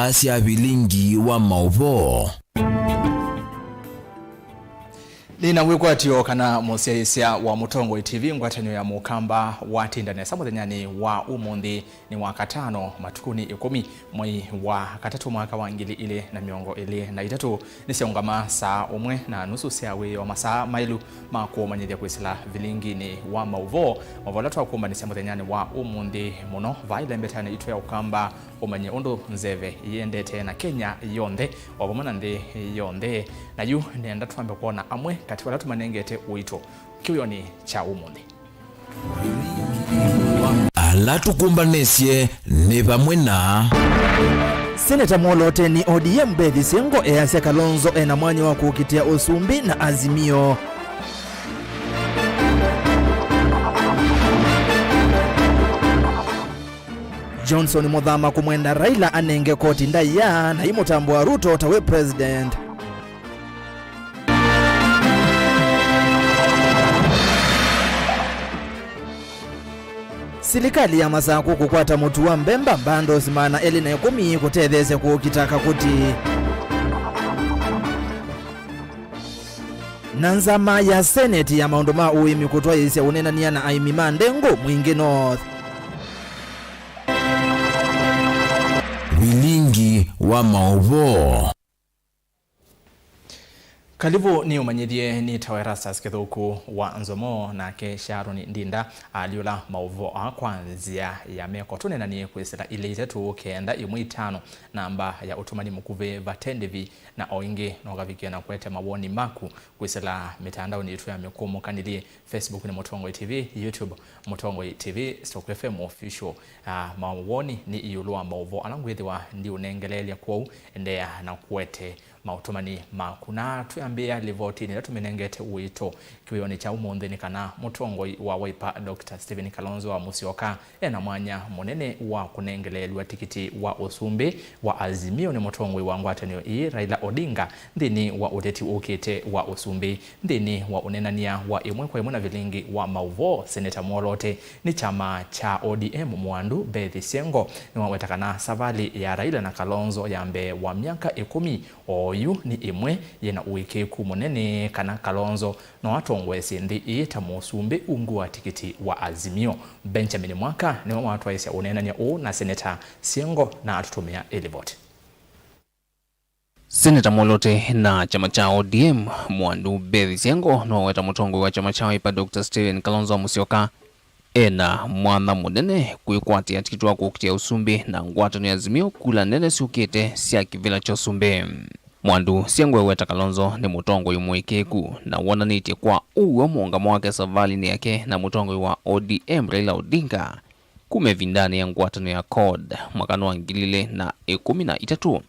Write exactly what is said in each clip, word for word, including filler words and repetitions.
Asya vilingi wa maũvoo. Nĩ na wĩkwatyo kana mũsyaĩĩsya wa Mũtongoi T V, ngwatanĩo ya Mũkamba watinda nesa mũthenyanĩ wa ũmũnthĩ nĩ wa katano, matukũnĩ ĩkũmi, mwei wa katatũ, mwaka wa ngili ilĩ na mĩongo ĩlĩ na itatũ. Nĩsyaũngama saa ũmwe na nusu sya wĩoo, masaa maĩlu ma kũũmanyĩthya kwĩsĩla vilinginĩ wa maũvoo. Maũvoo ala twakũmbanĩsya mũthenyanĩ wa ũmũnthĩ mũno vaa ĩlembetanĩ itũ ya Ũkamba, ũmanye ũndũ nzeve yĩendete na Kenya yonthe, o vamwe na nthĩ yonthe. Na yu nĩenda twambe kwona amwe katĩ wa ala tũmanengete ũito kĩwĩonĩ kya ũmũnthĩ. Ala tũkũmbanĩsye nĩ vamwe na Seneta mwoloteni O D M Beth Syengo easya Kalonzo ena mwanya wa kũkitĩa ũsumbĩ na Azimio. Johnson Mũthama kũmwenda Raila anenge koti ndaĩa na imũtambũa Ruto ta wĩ president. Silikalĩ ya Masakũ kũkwata mũtu wa mbemba mbandosi maana elĩ na ĩkũmi kũtetheesya kũkita kakũti. Na nzama ya Seneti ya maũndũ ma ũĩmi kũtwaĩĩsya ũneenany'a na aĩmi ma ndengũ Mwingĩ North. Vilingi wa maũvoo. Kalivu nĩũmanyĩthye nĩtawa Erastus Kĩthũku wa Nzomo, nake Sharon Ndinda alyũla maũvoo aa kwa nzĩa ya meko. Tũneenany'e kwĩsĩla ilĩ itatũ kenda ĩmwe itano, namba ya ũtũmani mũkuvĩ vate ndĩvi, na o ĩngĩ no ũkavikĩe na kũete mawoni maku kwĩsĩla mĩtandaonĩ yitũ ya mĩkũmũkanĩlye. Facebook nĩ Mũtongoi T V, YouTube Mũtongoi T V stroke F M Official. Ah, mawoni nĩ ĩũlũ wa maũvoo ala ngwĩthĩwa ndiũnengeleelya, kwoou endeea na kũete maũtũmani maku. Na twĩambĩĩa livotinĩ ĩla tũmĩnengete ũito kĩwĩonĩ kya ũmũnthĩ nĩ kana mũtongoi wa Wiper, Doctor Stephen Kalonzo wa Musyoka, ena mwanya mũnene wa kũnengeleelw'a tikiti wa ũsumbĩ wa Azimio nĩ mũtongoi wa ngwatanĩo ĩĩ, Raila Odinga, nthĩnĩ wa ũteti ũkĩte wa ũsumbĩ. Nthĩnĩ wa ũneenany'a wa ĩmwe kwa ĩmwe na vilingi wa maũvoo, Seneta mwoloote nĩ kyama kya O D M Mwandu Beth Syengo nĩwaweta kana savalĩ ya Raila na Kalonzo ya mbee wa myaka ĩkũmi oyu nĩ ĩmwe yĩna ũĩkĩĩku mũnene kana Kalonzo no atongoesye nthĩ ĩĩ ta mũsumbĩ ungu wa tikiti wa Azimio. Benjamin Mwaka nĩwe watwaĩsya ũneenany'a ũũ na Seneta Syengo na atũtũmĩa ĩlivoti. Seneta mwoloote na kyama kya O D M Mwandu Beth Syengo nĩwaweta mũtongoi wa kyama kya Wiper Doctor Stephen Kalonzo Musyoka ena mwanya mũnene kwĩkwatĩa tikiti wa kũkitĩa ũsumbĩ na ngwatanĩo ya Azimio kula nene syũkĩte sya kĩvĩla kya ũsumbĩ. Mwandu Syengo eweta Kalonzo nĩ mũtongoi mũĩkĩĩku na wonanĩtye kwa ũw'o mũũngamo wake savalĩnĩ yake na mũtongoi wa O D M Raila Odinga kuma ĩvindanĩ ya ngwatanĩo ya CORD mwakanĩ wa ngili ilĩ na ĩkũmi na itatũ,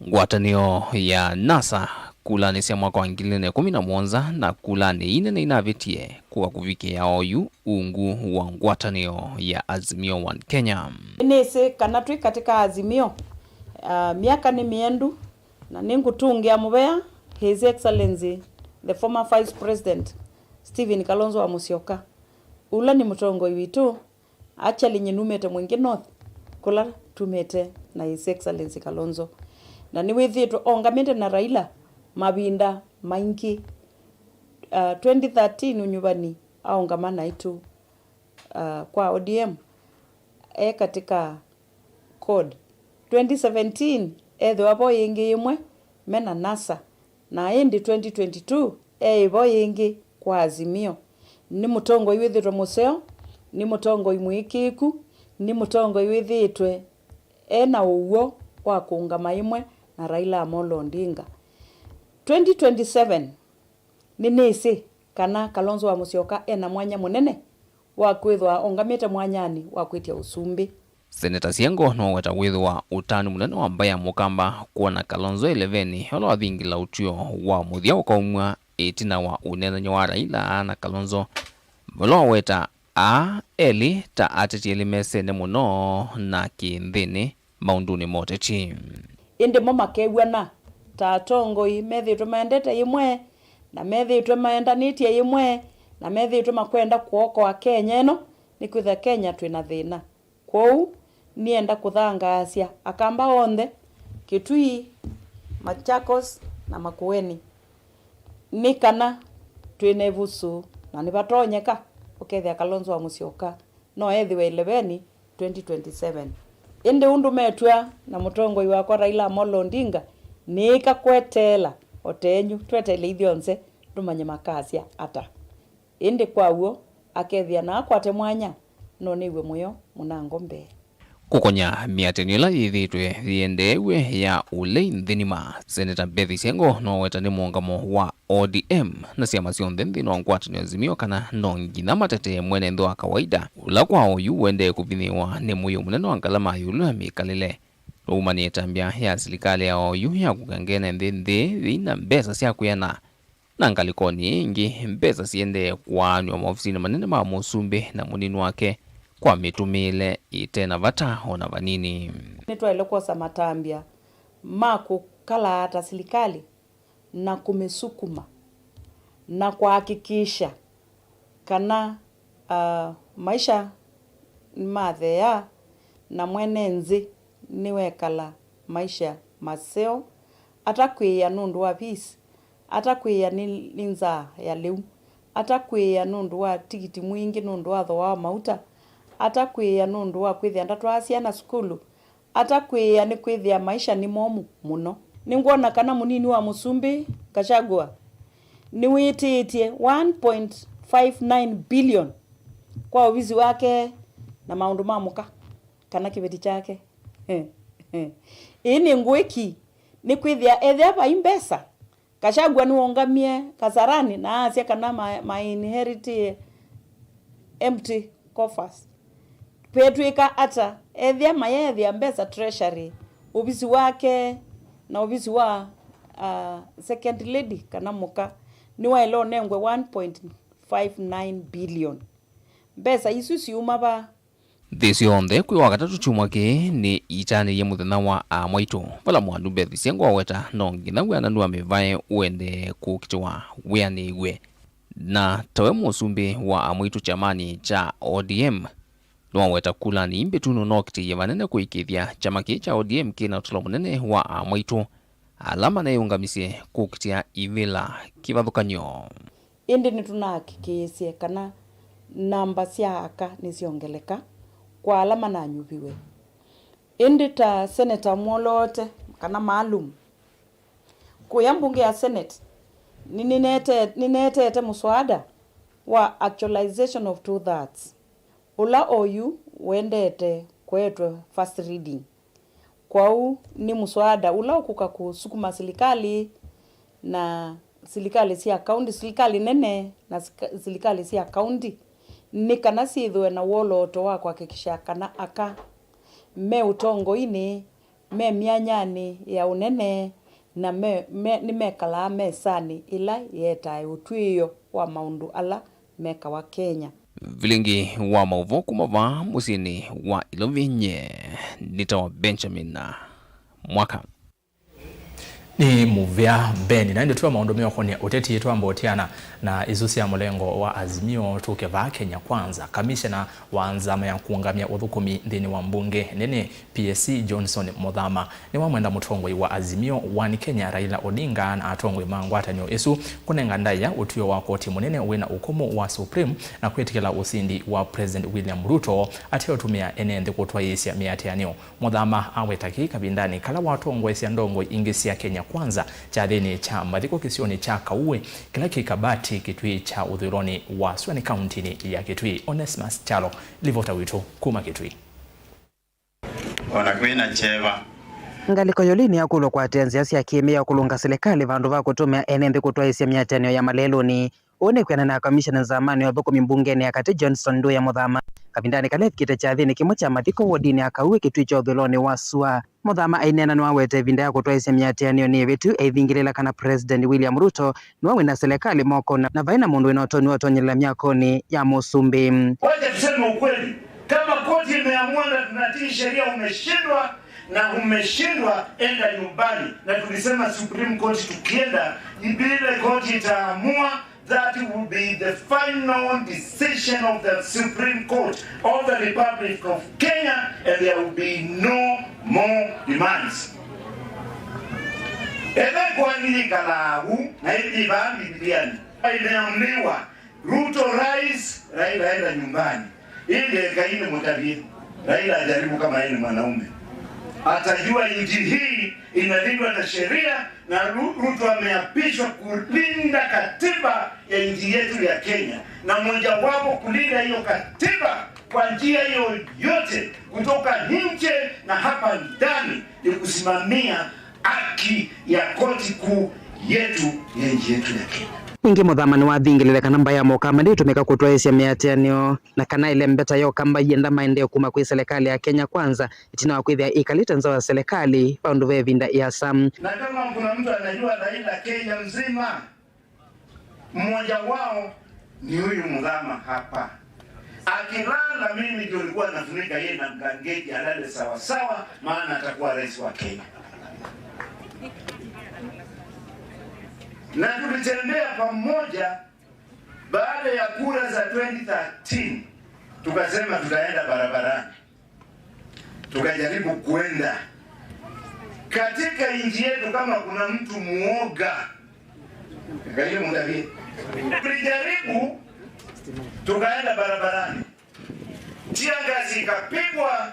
ngwatanĩo ya NASA kulanĩ sya mwaka wa ngili ilĩ na ĩkũmi na mũonza, na kulanĩ ii nene inavĩtie kũka kũvikĩĩa oyu ungu wa ngwatanĩo ya Azimio One Kenya. Nĩsĩ kana twĩ katĩ ka Azimio, ah, myaka nĩ mĩendu, na nĩngũtũngĩa mũvea His Excellency the former Vice President Stephen Kalonzo wa Musyoka, ũla nĩ mũtongoi witũ. Actually, nyie numĩte Mwingĩ North, kũla tumĩte na His Excellency Kalonzo. Na nĩwĩthĩĩtwe ongamĩte na Raila mavinda maingĩ. Uh, twenty thirteen ũnyuvani aongama naitũ, uh, kwa O D M, e katĩ ka CORD. Twenty seventeen ethĩwa vo yĩngĩ yĩmwe me na NASA. Na ĩndĩ twenty twenty-two eĩ vo yĩngĩ kwa Azimio. Nĩ mũtongoi wĩthĩtwe mũseo, nĩ mũtongoi mũĩkĩĩku, nĩ mũtongoi wĩthĩĩtwe e na ũw'o wa kũũngama ĩmwe na Raila Amolo Odinga. Twenty twenty-seven, nĩnĩsĩ kana Kalonzo wa Musyoka e na mwanya mũnene wa kwĩthwa ongamĩte mwanyanĩ wa kwĩtya ũsumbĩ. Seneta Syengo noweta wĩthĩwa ũtanu mũnene wa mbaĩ ya Mũkamba kwona Kalonzo ĩlevenĩ, ũla wathingĩla ũtw'ĩo wa mũthya ũkaumw'a ĩtina wa ũneenany'a wa Raila na Kalonzo, vala waweta aa elĩ ta ateti elĩ mesene mũno na kĩ-nthĩnĩ maũndũnĩ ma ũteti. Ĩndĩ mo makew'ana ta atongoi methĩĩtwe maendete yĩmwe, na methĩĩtwe maendanĩtye yĩmwe, na methĩĩtwe makwenda kũokoa Kenya ĩno, nĩkwĩthwa Kenya twĩ na thĩna. Kwoou, nĩenda kũthangaasya Akamba onthe Kitui, Machakos na Makueni. Nĩ kana twĩ na ĩvusu na nĩvatonyeka ũkethĩa Kalonzo wa Musyoka no ethĩwe ĩleveni twenty twenty-seven. Ĩndĩ ũndũ metw'a na mũtongoi wakwa Raila Amolo Odinga, nĩĩka kweteela o tenyu tweteele ithyonthe tũmanye makasya ata. Ĩndĩ kwa w'o akethĩa na akwate mwanya, no nĩw'e mũyo mũnango mbee. Kũkonya mĩatĩanĩo ĩla yĩthĩĩtwe yĩendeew'e ya ũlei nthĩnĩ ma, Seneta Beth Isiengo noweta nĩ mũũngamo wa O D M na syama syonthe nthĩnĩ wa ngwatanĩo Azimio kana no nginya matetee mwene nthĩ wa kawaida, ũla kwa oyu ũendee kũvinyĩĩwa nĩ mũio mũnene wa ngalama ya ĩũlũ ya mĩkalĩle. Nũumanĩe ĩtambya ya silikalĩ ya oyu ya kũkengene nthĩ nthĩ yĩina mbesa sya kwĩana. Na ngalĩkonĩ ĩngĩ, mbesa siendee kũaanw'a maovisinĩ manene ma mũsumbĩ na mũnini wake kwa mĩtũmĩĩle ĩte na vata o na vanini. Nĩtwaĩle kwosa matambya ma kũkalaata silikalĩ na kũmĩsukuma na kũhakikisha kana, ah, maisha nĩmatheea na mwene nthĩ nĩwekala maisha maseo, atakwĩĩa nũndũ wa fees, atakwĩĩa nĩ, nĩ nzaa ya lĩu, atakwĩĩa nũndũ wa tikiti mwingĩ nũndũ wa thooa wa mauta, atakwĩĩa nũndũ wa kwĩthĩa ndatwaa syana sukulu, atakwĩĩa nĩkwĩthĩa maisha nĩ momũ mũno. Nĩngwona kana mũnini wa mũsumbĩ Gachagua nĩwĩtĩĩtye one point five nine billion kwa ovisi wake na maũndũ ma mũka kana kĩveti kyake. Ĩĩ nĩ ngũĩ ki, nĩkwĩthĩa ethĩa vai mbesa, Gachagua nĩwaũngamie Kasarani na asya kana ma, ma inherit empty coffers. Kwetw'ĩka ata ethĩa mayeethĩa mbesa treasury, ovisi wake na ovisi wa, ah, second lady kana mũka nĩwaĩle ũnengwe one point five nine billion? Mbesa isu syuma va? Nthĩ syonthe kwĩ Wakatatũ kyumwa kĩĩ nĩ itanĩie mũthenya wa aa mwaitũ, vala mwandu Beth Isiengo waweta no nginya wĩananu wa mĩvaĩ ũendee kũkitĩwa wĩanĩw'e. Na tawe mũsumbĩ wa aa mwaitũ kyamani kya O D M, nĩwaweta kulanĩ ii mbĩtu nũnokitĩie vanene kũĩkĩĩthya kyama kĩĩ kya O D M kĩna ũtalo mũnene wa aa mwaitũ ala maneĩũngamisye kũkitĩa ivĩla kĩvathũkany'o. Ĩndĩ nĩtũnahakikĩĩsye kana namba sya aka nĩsyongeleka kwa ala mananyuviwe. Ĩndĩ ta seneta mwoloote kana maalum, kũya mbunge ya Senate, nĩnĩnete-, nĩneteete mũswada wa actualization of two thirds, ũla oyu wendete kũetwe first reading. Kwoou nĩ mũswada ũla ũkũka kũsukuma silikalĩ na silikalĩ sya kaunti, silikalĩ nene na sika-, silikalĩ sya kaunti, nĩ kana syĩthĩwe na woloto wa kũhakikisha kana aka me ũtongoinĩ, me myanyanĩ ya ũnene, na me, me, nĩmekalaa mesanĩ ĩla ĩetae ũtw'ĩĩo wa maũndũ ala mekawa Kenya. Vilingi wa maũvoo kuma vaa mũsyĩnĩ wa Ilovi, nye nĩtawa Benjamin Mwaka. Nĩ mũvea Ben, na ĩndĩ twĩ maũndũ meũkonĩa ũteti twamba ũtiana na isu sya mũlengo wa Azimio tũke vaa Kenya Kwanza. Kamishena wa nzama ya kũũngamya ũthũkũmi nthĩnĩ wa mbunge nene P S C Johnson Muthama nĩwamwenda mũtongoi wa Azimio One Kenya Raila Odinga na atongoi ma ngwatanĩo ĩsu kũnenga ndaĩa ũtw'ĩo wa koti mũnene wĩna ũkũmũ wa Supreme na kwĩtĩkĩla ũsindi wa President William Ruto ateũtũmĩa ene nthĩ kũtwaĩĩsya mĩatĩanĩo. Muthama aweta kĩĩ kavindanĩ kala watongoesya ndongoi ingĩ sya Kenya Kwanza kyathĩnĩ kya mathiko kĩsionĩ kya Kauwe kĩla kĩ Kabati, Kitui kya ũthũĩlonĩ wa Suani kauntinĩ ya Kitui. Onesmus Kyalo, livota witũ kuma Kitui. Ona kwĩna kyeva. Ngalĩko yolini ya kũlwa kũatĩĩa nzĩa sya kĩmĩ ya kũlũnga silikalĩ vandũ va kũtũmĩa ene nthĩ kũtwaĩĩsya mĩatĩanĩo ya malelũnĩ. Ũũ nĩ kwĩanana na kamishena nzamani wa ũthũkũmi mbungenĩ ya katĩ Johnson Nduya Muthama kavindanĩ kala evikĩte kyathĩnĩ kĩmwe kya mathiko wodinĩ ya Kauwe Kitui kya ũthũĩlonĩ wa sua. Muthama aineena nĩwaweta ĩvinda ya kũtwaĩĩsya mĩatĩanĩo nĩ ĩvĩtu, eivingĩlĩla kana President William Ruto nĩwe wĩna silikalĩ mokonĩ na vai na mũndũ wĩna ũtonyi wa ũtonyelela myakonĩ ya mũsumbĩ. Wacha tuseme ukweli, kama koti imeamua na tunatii sheria, umeshindwa na umeshindwa, enda nyumbani. Na tulisema Supreme Court tukienda, vile koti itaamua, that will be the final decision of the Supreme Court of the Republic of Kenya, and there will be no more demands. Ethĩwa ĩkoani yĩkalaa vu na ĩthi vaa Mbivilianĩ, imeamliwa, Ruto rais, Raila enda nyumbani. Ĩndĩ ekai nĩmũtavye, Raila ajaribu kama yeye ni mwanaume. Atajua nchi hii inalindwa na sheria na Ru-, Ruto ameapishwa kulinda katiba ya nchi yetu ya Kenya, na mojawapo kulinda hiyo katiba kwa njia yoyote kutoka nje na hapa ndani ni kusimamia haki ya koti kuu yetu ya nchi yetu ya Kenya. Ningĩ mũthamani wathingĩlĩle kana mbaĩ ya Mũkamba ndĩtũmĩka kũtwaĩĩsya mĩatĩanĩo na kana ĩlembeta ya Ũkamba yĩenda maendeeo kuma kwĩ selekalĩ ya Kenya Kwanza, ĩtina wa kwĩthĩa ĩkalĩte nza wa selekalĩ vandũ ve ĩvinda ĩasa. Na kama kuna mtu anajua Raila Kenya mzima, mmoja wao ni huyu mdhama hapa. Akilala, mimi ndio nilikuwa nafunika yeye na blanketi alale sawa sawa, maana atakuwa rais wa Kenya. Na tulitembea pamoja baada ya kura za twenty thirteen, tukasema tutaenda barabarani. Tukajaribu kwenda katika nchi yetu. Kama kuna mtu muoga, kaile mundavie, tulijaribu, tukaenda barabarani, tear gas ikapigwa.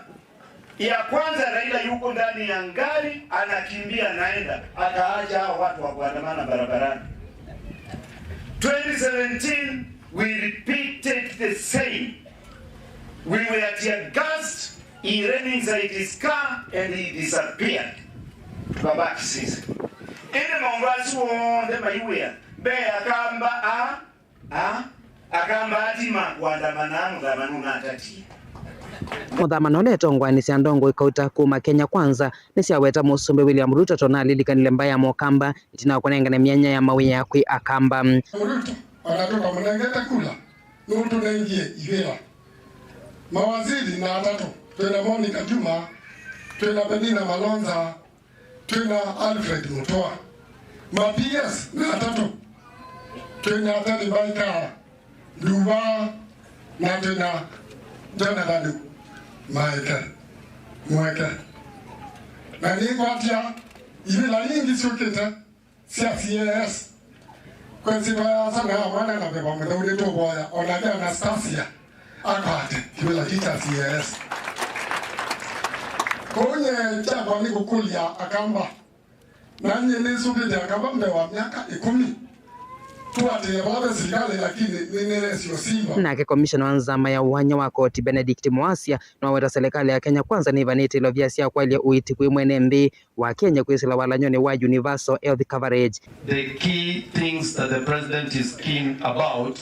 Ya kwanza, Raila yuko ndani ya ngari, anakimbia, anaenda, akaacha hao watu wa kuandamana barabarani. Twenty seventeen, we repeated the same. We were tear gassed, he ran inside his car and he disappeared. Tukabaki sisi. Ĩndĩ maũndũ asu onthe maiwĩa, mbee Akamba a, a, Akamba ati ma kuandamana, mũthamani ũnatatie. Mũthamani ũla ĩtongoanĩsya ndongoi kauta kuma Kenya Kwanza nĩsyaweta Mũsumbĩ William Ruto tona alilikanile mbaĩ ya Mũkamba ĩtina wa kũnengane myanya ya mawĩa kwĩ Akamba. Ruto, ona tũkamũnengete kula, nũtũnengie ivĩla. Mawaziri na atatũ, twĩna Monica Juma, twĩna Penina Malonza, twĩna Alfred Mutua. Ma P S na atatũ, twĩna Teddy Mbaika, Nduva, na twĩna Jonathan Maeke, Mweke. Na nĩkwatya ivĩla ingĩ syũkĩte sya C A S. Kwesĩva ya sana ya mwana na veva mũtheu nĩtũvoya, onake Anastasia akwate kĩvĩla kĩ kya C A S. Kwoou nyie kyakwa nĩ kũkũlya Akamba, na nyie nĩsũvĩte Akamba mbee wa myaka ĩkũmi. Tũatĩĩe vala ve silikalĩ, lakini nĩnĩesĩ ũsimba. Nake komishona wa nzama ya ũany'a wa koti Benedict Mwasya nĩwaweta silikalĩ ya Kenya Kwanza nĩvanĩte ilovia sya kwaĩlya ũiiti kwĩ mwene nthĩ wa Kenya kwĩsĩla walany'onĩ wa universal health coverage. The key things that the president is keen about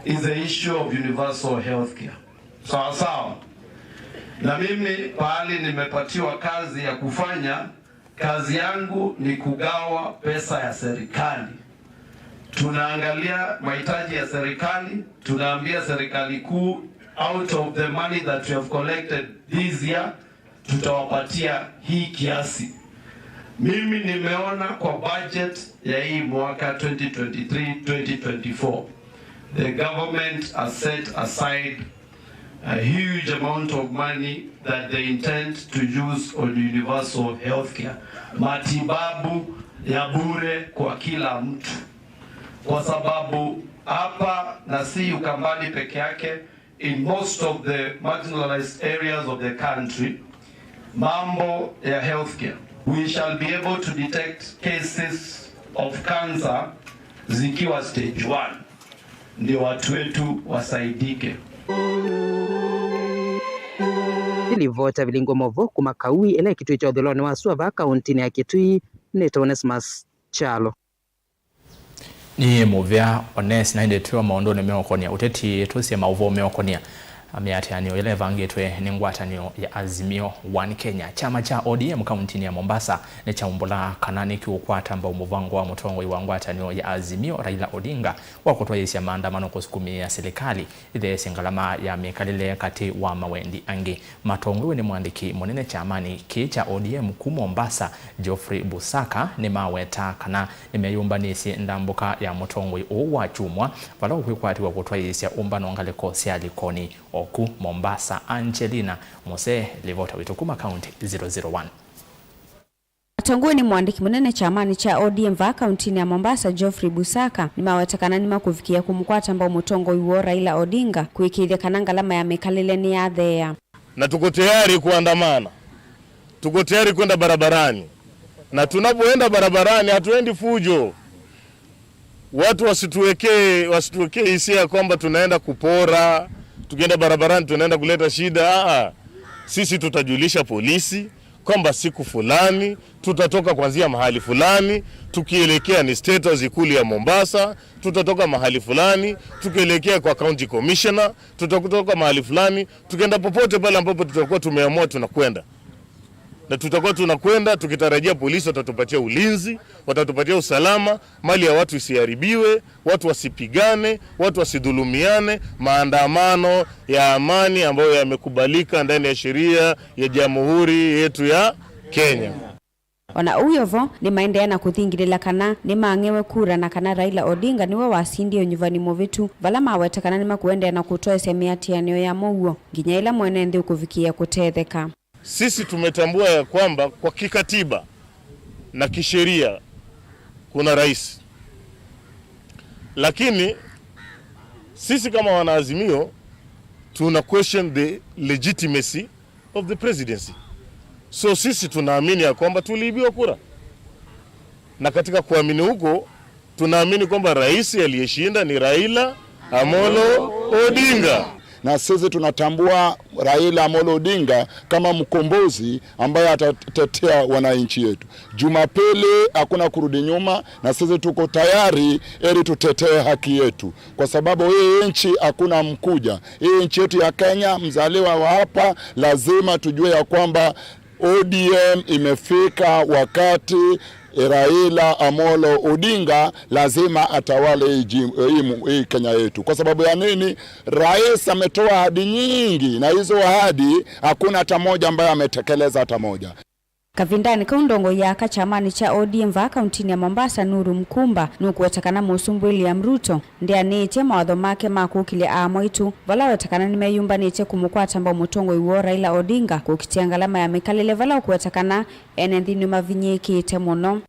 is the issue of universal health care. Sawa sawa. Na mimi pahali nimepatiwa kazi ya kufanya, kazi yangu ni kugawa pesa ya serikali. Tunaangalia mahitaji ya serikali, tunaambia serikali kuu, out of the money that we have collected this year, tutawapatia hii kiasi. Mimi nimeona kwa budget ya hii mwaka twenty twenty-three, twenty twenty-four, the government has set aside a huge amount of money that they intend to use on universal healthcare, matibabu ya bure kwa kila mtu, kwa sababu hapa na si Ukambani peke yake, in most of the marginalized areas of the country, mambo ya healthcare, we shall be able to detect cases of cancer zikiwa stage one, ndio watu wetu wasaidike. Nĩ livoti ya Vilingwa Mauvoo kuma Kaui, ĩla ĩkitwĩtwe ũthũĩlonĩ wa sua vaa kaũntĩnĩ ya Kitui, nĩtawa Onesmus Kyalo. Nĩ mũvea Ones, na ĩndĩ twĩ o maũndũnĩ meũkonia ũteti, tũsye maũvoo meũkonia mĩatĩanĩo ĩla ĩvangĩtwe nĩ ngwatanĩo ya Azimio One Kenya. Kyama kya O D M kaũntĩnĩ ya Mombasa nĩkyaumbũla kana nĩkĩũkwata mbau mũvango wa mũtongoi wa ngwatanĩo ya Azimio, Raila Odinga, wa kũtwaĩĩsya maandamano kũsukumĩĩa silikalĩ ĩtheesye ngalama ya mĩkalĩle katĩ wa mawendi angĩ. Matongoew'e nĩ mwandĩki mũnene kyamanĩ kĩĩ kya O D M ku Mombasa, Geoffrey Busaka, nĩmaweta kana nĩmeyũmbanĩsye ndambũka ya mũtongoi ũũ wa kyumwa, vala ũkwĩkwatĩw'a kũtwaĩĩsya ũmbano ngalĩko sya Likoni o ku Mombasa. Angelina Mose, livota witũ kuma kaunti zero zero one. Mũtongoi nĩ mũandĩki mũnene kyamanĩ kya O D M vaa kauntinĩ ya Mombasa, Geoffrey Busaka, nĩmaweta kana nĩmakũvikĩĩa kũmũkwata mbau mũtongoi woo Raila Odinga kũĩkĩĩthya kana ngalama ya mĩkalĩle nĩyatheea. Na tuko tayari kuandamana, tuko tayari kwenda barabarani, na tunapoenda barabarani hatuendi fujo. Watu wasituwekee, wasituwekee hisia ya kwamba tunaenda kupora, tukienda barabarani tunaenda kuleta shida. Aa, sisi tutajulisha polisi kwamba siku fulani tutatoka kuanzia mahali fulani tukielekea ni State House, ikulu ya Mombasa, tutatoka mahali fulani tukielekea kwa county commissioner, tutatoka mahali fulani tukienda popote pale ambapo tutakuwa tumeamua tunakwenda, na tutakuwa tunakwenda tukitarajia polisi watatupatia ulinzi, watatupatia usalama, mali ya watu isiharibiwe, watu wasipigane, watu wasidhulumiane, maandamano ya amani ambayo yamekubalika ndani ya sheria ya jamhuri yetu ya Kenya. O na ũu wĩ o vo, nĩmaendeea na kũthingĩlĩla kana nĩmang'ewe kura na kana Raila Odinga nĩwe wasindie ũnyuvani mũvĩtu, vala maweta kana nĩmakũendeea na kũtwaĩsya mĩatĩanĩo ya mũuo nginya ĩla mwene nthĩ ũkũvikĩĩa kũtetheka. Sisi tumetambua ya kwamba kwa kikatiba na kisheria kuna rais, lakini sisi kama wanaazimio tuna question the legitimacy of the presidency. So sisi tunaamini ya kwamba tuliibiwa kura, na katika kuamini huko tunaamini kwamba rais aliyeshinda ni Raila Amolo Odinga. Na sisi tunatambua Raila Amolo Odinga kama mkombozi ambaye atatetea wananchi yetu. Jumapili hakuna kurudi nyuma, na sisi tuko tayari ili tutetee haki yetu, kwa sababu hii nchi hakuna mkuja. Hii nchi yetu ya Kenya, mzaliwa wa hapa, lazima tujue ya kwamba O D M imefika wakati Raila Amolo Odinga lazima atawale hii jim-, hii mu-, hii Kenya yetu. Kwa sababu ya nini? Rais ametoa ahadi nyingi, na hizo ahadi hakuna hata moja ambaye ametekeleza hata moja. Kavindanĩ kau ndongoi ya aka kyamanĩ kya O D M vaa kauntinĩ ya Mombasa, Nuru Mkumba, nũkũweta kana Mũsumbĩ William Ruto ndĩanĩĩtye mawatho make ma kũkĩlya aamwaitũ, vala aweta kana nĩmeyũmbanĩtye kũmũkwata mbau mũtongoi woo Raila Odinga kũkitĩa ngalama ya mĩkalĩle, vala ũkũweta kana ene nthĩ nĩmavinyĩĩkĩte mũno.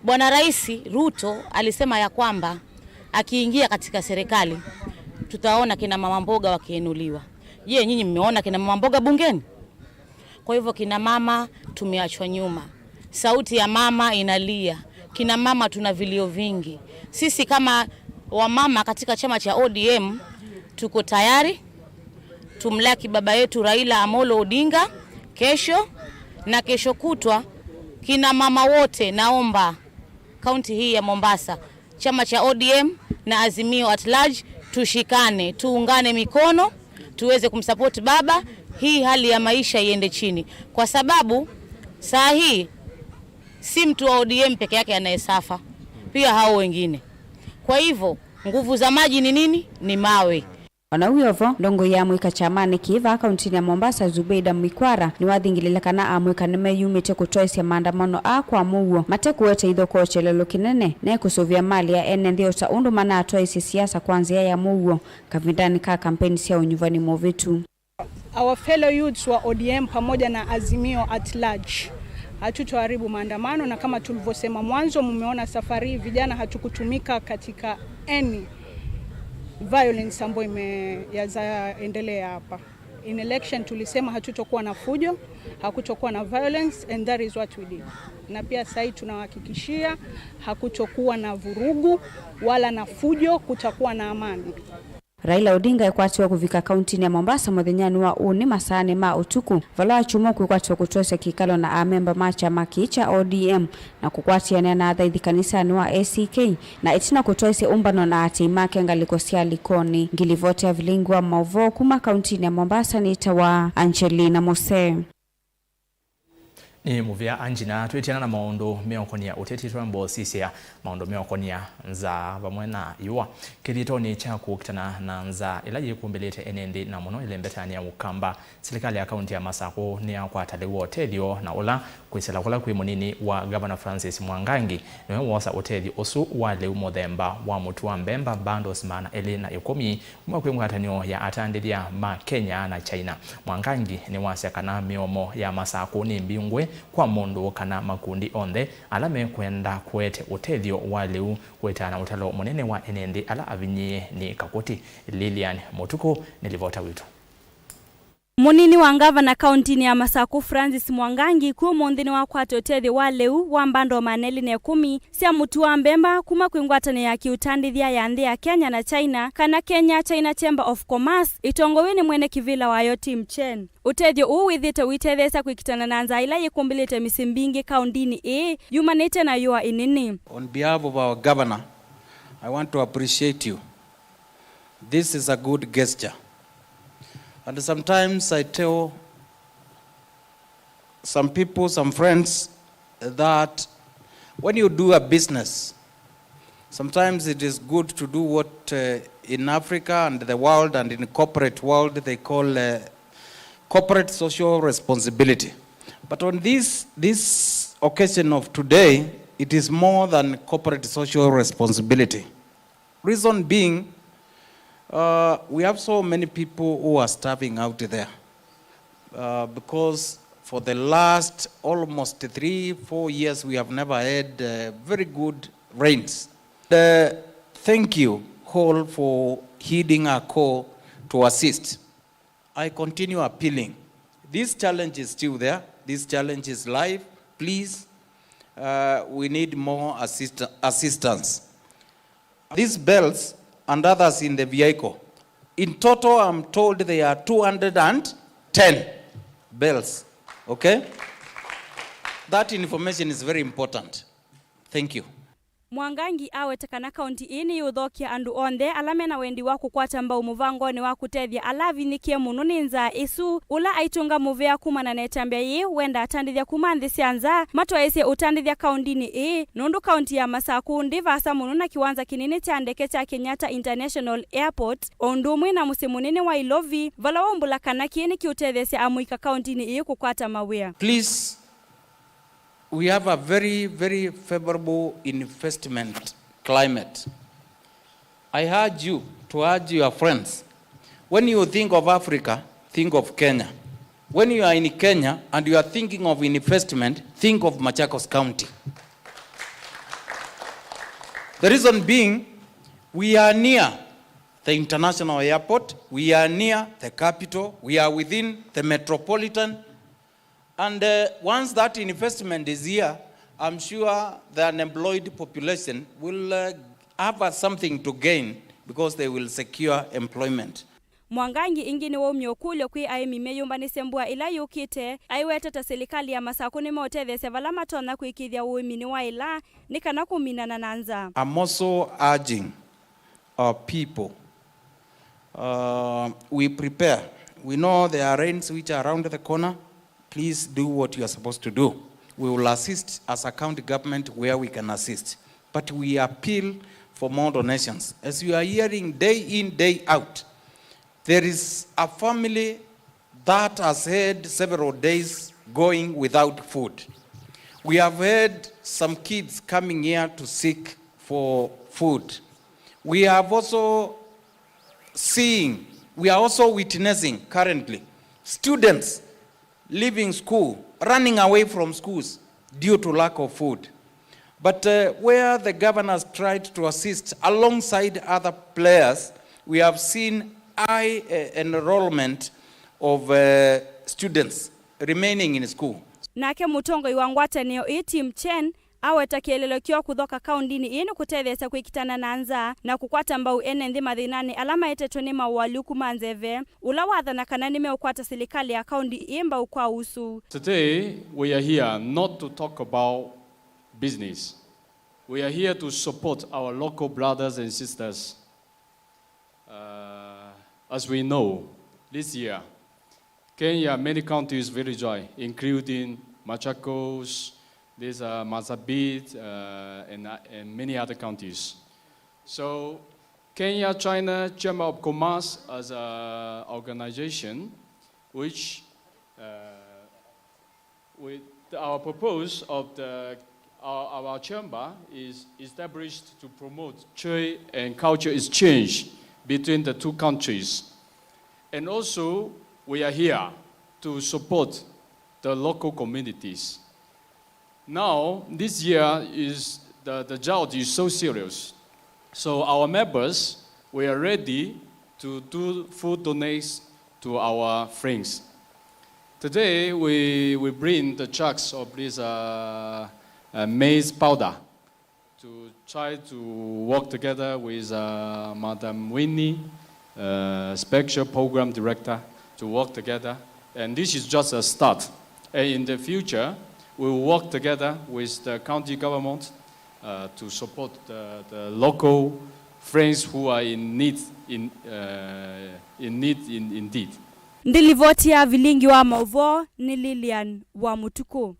Bwana Rais Ruto alisema ya kwamba akiingia katika serikali, tutaona kina mama mboga wakiinuliwa. Je, nyinyi mmeona kina mama mboga bungeni? Kwa hivyo kina mama tumeachwa nyuma. Sauti ya mama inalia. Kina mama tuna vilio vingi. Sisi kama wamama katika chama cha O D M tuko tayari tumlaki baba yetu Raila Amolo Odinga kesho na kesho kutwa. Kina mama wote, naomba kaunti hii ya Mombasa, chama cha O D M na Azimio at large, tushikane, tuungane mikono, tuweze kumsupport baba, hii hali ya maisha iende chini, kwa sababu saa hii si mtu wa O D M peke yake anayesafa, pia hao wengine. Kwa hivyo, nguvu za maji ni nini? Ni mawe. O na ũu wĩ o vo, ndongoi ya amũika kyamanĩ kĩĩ vaa kauntinĩ ya Mombasa, Zubeida Mwikwara, nĩwathingĩlĩle kana amũika nĩmeyumĩtye kũtwaĩsya maandamano aa kwa mũuo, mate kũete ithokoo kyelelo kĩnene, na ĩkũsũvĩa mali ya ene nthĩ o ta ũndũ manatwaĩsye siasa kwa nzĩa ya mũuo kavindanĩ ka kampeni sya ũnyuvani mũvĩtu. Our fellow youths wa O D M pamoja na Azimio at large, hatutoharibu maandamano, na kama tulivyosema mwanzo, mumeona safari hii vijana hatukutumika katika any violence ambayo ime-, yazaendelea hapa. In election tulisema hatutokuwa na fujo, hakutokuwa na violence, and that is what we did. Na pia sahi tunawahakikishia hakutokuwa na vurugu wala na fujo, kutakuwa na amani. Raila Odinga ekwatiwe kũvika kauntinĩ ya Mombasa mũthenyanĩ wa ũnĩ masaanĩ ma ũtukũ, vala wakyumwa kwĩkwatĩwa kũtwaĩsya kĩkalo na amemba ma kyama kĩĩ kya O D M na kũkwatĩanĩa na athaithi kanisanĩ wa A C K, na ĩtina kũtwaĩsya ũmbano na aatĩĩi make ngalĩko sya Likoni. Ngilivoti ya vilingi wa maũvoo kuma kauntinĩ ya Mombasa nĩtawa Angelina Mose. Nĩ mũvea Anjina. Twĩtiana na maũndũ meũkonia ũteti, twamba ũsisya maũndũ meũkonia nzaa vamwe na ĩũa. Kĩthitonĩ kya kũkitana na nzaa ĩla yĩkumbĩlĩte ene nthĩ na mũno ĩlembetanĩ ya Ũkamba, silikalĩ ya kaunti ya Masakũ nĩyakwata lĩu wa ũtethyo na ũla kwĩsĩla kũla kwĩ mũnini wa Ngavana Francis Mwangangi nĩwe woosa ũtethyo ũsu wa lĩu mũthemba wa mũtu wa mbemba bundles maana elĩ na ĩkũmi kuma kwĩ ngwatanĩo ya atandĩthya ma Kenya na China. Mwangangi nĩwasya kana mĩomo ya Masakũ nĩ mbingũe kwa mũndũ kana makundi onthe ala mekwenda kũete ũtethyo wa lĩu, kũetaa na ũtalo mũnene wa ene nthĩ ala avinyĩĩe nĩ kakũti. Lilian Mũtukũ nĩ livota witũ. Mũnini wa ngavana kauntinĩ ya Masakũ, Francis Mwangangi, kwĩ ũmũnthĩ nĩwakwata ũtethyo wa lĩu wa mbando maana elĩ na ĩkũmi sya mũtu wa mbemba kuma kwĩ ngwatanĩo ya kĩũtandĩthya ya nthĩ ya Kenya na China, kana Kenya China Chamber of Commerce, ĩtongoew'e nĩ mwene kĩvĩla wayo Tim Chen. Ũtethyo ũũ wĩthĩĩtwe ũitetheesya kwĩkitana na nzaa ĩla yĩkũmbĩlĩte mĩsyĩ mbingĩ kauntinĩ ĩĩ yumanĩte na yũa ĩnene. On behalf of our governor, I want to appreciate you. This is a good gesture. And sometimes I tell some people, some friends, that when you do a business, sometimes it is good to do what, uh, in Africa and the world and in corporate world they call, uh, corporate social responsibility. But on this, this occasion of today, it is more than corporate social responsibility. Reason being, uh, we have so many people who are starving out there, uh, because for the last almost three, four years, we have never had, uh, very good rains. Uh, thank you all for heeding our call to assist. I continue appealing. This challenge is still there. This challenge is live. Please, uh, we need more assist-, assistance. These bells and others in the vehicle. In total, I'm told they are two hundred and ten bells. Okay? That information is very important. Thank you. Mwangangi aweta kana kaunti ĩĩ nĩyũthokya andũ onthe ala mena wendi wa kũkwata mbau mũvangonĩ wa kũtethya ala avinyĩkie mũno nĩ nzaa ĩsu. Ũla aitũnga mũvea kumana na ĩtambya yĩĩ wenda atandĩthya kuma nthĩ sya nza matwaĩsye ũtandĩthya kauntinĩ ĩĩ, nũndũ kaunti ya Masakũ ndĩ vaasa mũno na kĩwanza kĩnene kya ndeke kya Kenyatta International Airport, o ũndũ ũmwe na mũsyĩ mũnene wa Ilovi, vala waumbũla kana kĩĩ nĩkĩũtetheesya amũika kauntinĩ ĩĩ kũkwata mawĩa. Please, we have a very, very favorable investment climate. I urge you to urge your friends. When you think of Africa, think of Kenya. When you are in Kenya and you are thinking of investment, think of Machakos County. The reason being, we are near the international airport, we are near the capital, we are within the metropolitan. And, uh, once that investment is here, I'm sure the unemployed population will, uh, have, uh, something to gain because they will secure employment. Mwangangi ĩngĩ nĩwaumya ũkũlyo kwĩ aĩmi meyũmbanĩsye mbua ĩla yũkĩte, aiweta ta silikalĩ ya Masakũ nĩmeũtetheesya vala matonya kwĩkĩĩthya ũĩmi nĩwaĩla nĩ kana kũminana na nzaa. I'm also urging our people, uh, we prepare. We know there are rains which are around the corner. Please do what you are supposed to do. We will assist as a county government where we can assist. But we appeal for more donations. As you are hearing day in, day out, there is a family that has had several days going without food. We have had some kids coming here to seek for food. We have also seeing, we are also witnessing currently students leaving school, running away from schools due to lack of food. But, uh, where the governors tried to assist alongside other players, we have seen high, uh, enrollment of, uh, students remaining in school. Nake mũtongoi wa ngwatanĩo ĩĩ, Tim Chen, aweta kĩeleelo kyoo kũthoka kaũndinĩ ĩĩ nĩ kũtetheesya kwĩkitana na nzaa na kũkwata mbau ene nthĩ mathĩnanĩ ala maetetwe nĩ maũalyũku ma nzeve, ũla wathana kana nĩmeũkwata silikalĩ ya kaũndi ĩĩ mbau kwa ũsu. Today, we are here not to talk about business. We are here to support our local brothers and sisters. Uh, as we know, this year, Kenya, many counties will join, including Machakos, this, uh, Marsabit, uh, and, uh, and many other counties. So, Kenya China Chamber of Commerce as a organization which, uh, with our purpose of the, our, our chamber is established to promote trade and culture exchange between the two countries. And also, we are here to support the local communities. Now, this year is the, the drought is so serious. So our members, we are ready to do food donates to our friends. Today, we, we bring the trucks of this, uh, uh, maize powder to try to work together with, uh, Madam Winnie, uh, Special Program Director, to work together. And this is just a start. And in the future, we will work together with the county government, uh, to support the, the local friends who are in need, in, uh, in need in, indeed. Ndilivoti ya vilingi wa mauvoo nĩ Lilian wa Mũtukũ.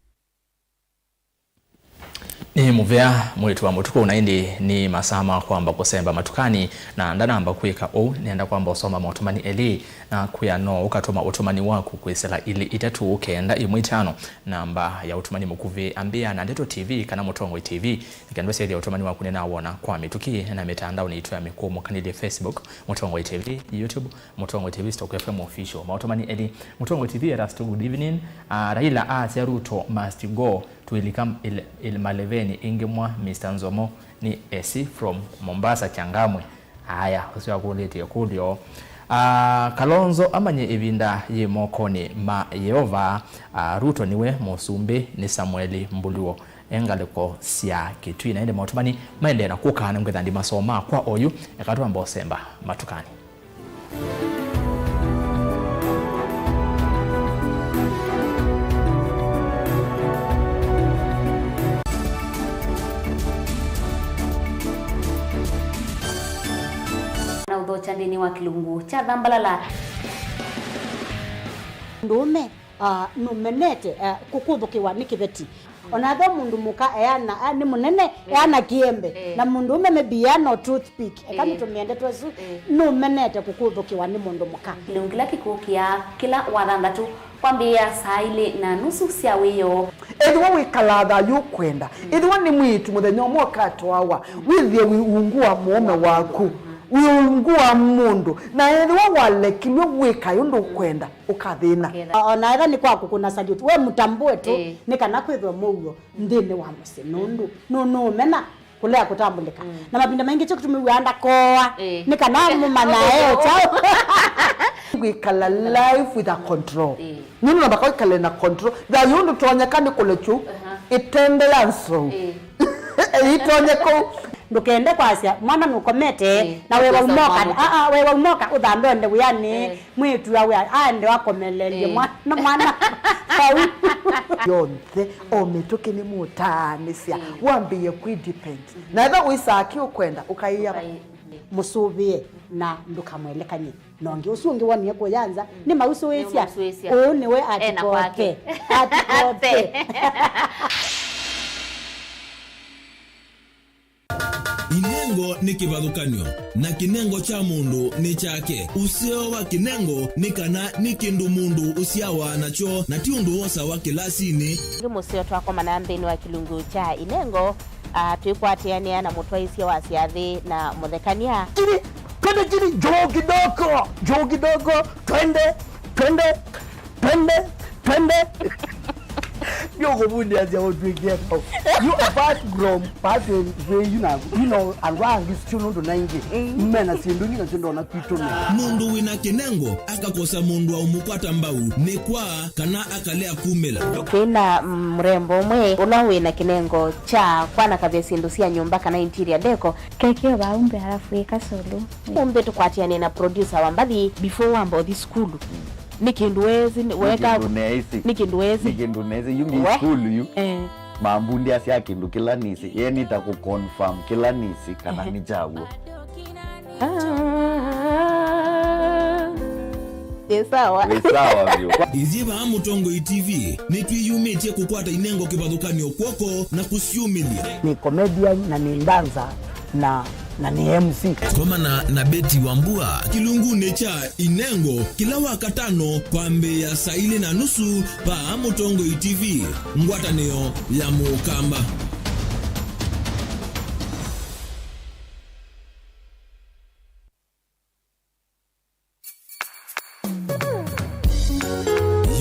Nĩ mũvea mwĩĩtu wa Mũtukũ, na ĩndĩ nĩ masaa ma kwamba kũsemba matukani, na ndanamba kwĩka ũu, nĩenda kwamba ũsoma maũtũmani elĩ, na kwĩa no ũkatũma ũtũmani waku kwĩsĩla ilĩ itatũ kenda ĩmwe itano, namba ya ũtũmani mũkuvĩ, ambĩa na Ndeto T V kana Mũtongoi T V. Nĩkenda ũsyaĩthya ũtũmani waku nĩnawona kwa mĩtũkĩ na mĩtandaonĩ itũ ya mĩkũũmũkanĩlye, Facebook, Mũtongoi T V, YouTube, Mũtongoi T V Stock F M Official. Maũtũmani elĩ. Mũtongoi T V, Erasto, good evening. Ah, Raila asya Ruto must go. Tuilika il-, il-, maleveni ĩngĩ mwa Mister Nzomo nĩ Esi from Mombasa, Changamwe. Aya, ũsu akũlĩtye ĩkũlyo. Ah, Kalonzo amanye ĩvinda yĩ mokonĩ ma Yeova. Ah, Ruto nĩwe mũsumbĩ, nĩ Samueli Mbuluo e ngalĩko sya Kitui. Na ĩndĩ maũtũmani maendee na kũka, nĩngwĩtha ndimasoma kwa oyu, eka twamba ũsemba matukani. Na ũthokya nthĩnĩ wa kĩlungu kya Thambalala. Mũndũũme, ah, nũmenete, ah, kũkũthũkĩwa nĩ kĩveti. Ona ethĩwa mũndũ mũka eana, ah, nĩ mũnene, eana kĩembe. Eh. Na mũndũũme maybe eana o toothpick. Eka, eh, nĩtũmĩe ndeto ĩsu, eh, nũmenete kũkũthũkĩwa nĩ mũndũ mũka. Kĩlungu kĩla kĩkũkĩa kĩla Wathanthatũ kwambĩĩa saa ilĩ na nusu sya wĩoo. Ethĩwa wĩkalaa thayũ ũkwenda, ethĩwa nĩ mwĩĩtu mũthenya ũmwe ũkatwawa, wĩthĩe wĩ ungu wa mũũme waku, wĩ ungu wa mũndũ, na ethĩwa walekilw'e wĩkae ũndũ ũkwenda, ũkathĩna. Ũkethĩa. O-, ona ethĩwa nĩ kwa kũkũna salute, we mũtambũe tu, ĩĩ, nĩ kana kwĩthwe mũuo nthĩnĩ wa mũsyĩ, nũndũ nũ-, nũũmena kũlea kũtambũlĩka. Mm. Na mavinda maingĩ kyo kĩtumi wĩaa ndakoa, ĩĩ, nĩ kana mũmanya e kyaũ. Kwĩkala life with a control. Ĩĩ. Nũndũ namba kwĩkale na control. Thayũ ndũtonyeka nĩ kũlekyu, aha, ĩtende ya nzou. Ĩĩ. Ĩitonyeka. Ndũkende kwasya mwana nũkomete, ĩĩ, na we waumoka, ah, ah, we waumoka ũthambe ũende wĩanĩ. Ĩĩ. Mwĩĩtu awe aende akomelelye, ĩĩ, mwana, mwana vau. Yonthe, o mĩtũkĩ nĩmũtaanĩsya, ĩĩ, wambĩĩe kwĩ depend. Mhm. Na ethĩwa wĩsaa kĩ ũkwenda, ũkaĩa. Ũkaĩ-, ĩĩ. Mũsũvĩe na ndũkamwelekany'e na ũngĩ. Ũsu ũngĩ wonie kũya nza, mm, nĩmausũĩsya. Nĩmausũĩsya. Ũũ nĩwe. Ena atikote kwake. Atikote. Inengo nĩ kĩvathũkany'o, na kĩnengo kya mũndũ nĩ kyake. Ũseo wa kĩnengo nĩ kana nĩ kĩndũ mũndũ ũsyawa nakyo, na ti ũndũ wosawa kĩlasinĩ. Nĩ mũseo twakomana nthĩnĩ wa kĩlungu kya inengo, ah, twĩkwatĩanĩa na mũtwaĩsya wa syathĩ na mũthekany'a. Chini, twende chini, juu kidogo, juu kidogo, twende, twende. Twende, twende. Ndio kuvundia sia utwikia kau. You, apart from pathway, you know, you know, andũ angĩ sio nũndũ na ingĩ. Mm. Mena sindu ingĩ na sindu ona kwitũ nĩ. Mũndũ wĩna kĩnengo akakosa mũndũ wa ũmũkwata mbau nĩ kwa kana akalea kumĩla. Twĩna, mm, mũrembo ũmwe ũla wĩna kĩnengo kya kwanakavya syĩndũ sya nyũmba kana interior deco. Kekeo vaumbe alafu ĩka solo. Ũmbe tũkwatiane na producer wa mbathi before wamba ũthi sukulu. Nĩ kĩndũ wesĩ, nĩ, nĩ weka, kĩndũ neesĩ. Nĩ kĩndũ wesĩ. Nĩ kĩndũ neesĩ, yu ngĩ we sukulu yu. Eh. Mambu ndiasya kĩndũ kĩla nĩsĩ. Ye nĩta kũ confirm kĩla nĩsĩ kana, ehe, nĩ kyaw'o. Ah. Ĩ sawa. Wĩ sawa vyũ. Ithyĩ vaa Mũtongoi T V nĩtwĩyumĩtye kũkwata inengo kĩvathũkany'o kw'oko na kũsyumĩlya. Nĩ comedian na nĩ dancer. Na, na nĩ M C. Komana na Betty Wambua kĩlungunĩ kya Inengo kĩla Wakatano kwambĩĩa saa ilĩ na nusu vaa Mũtongoi T V, ngwatanĩo ya Mũkamba.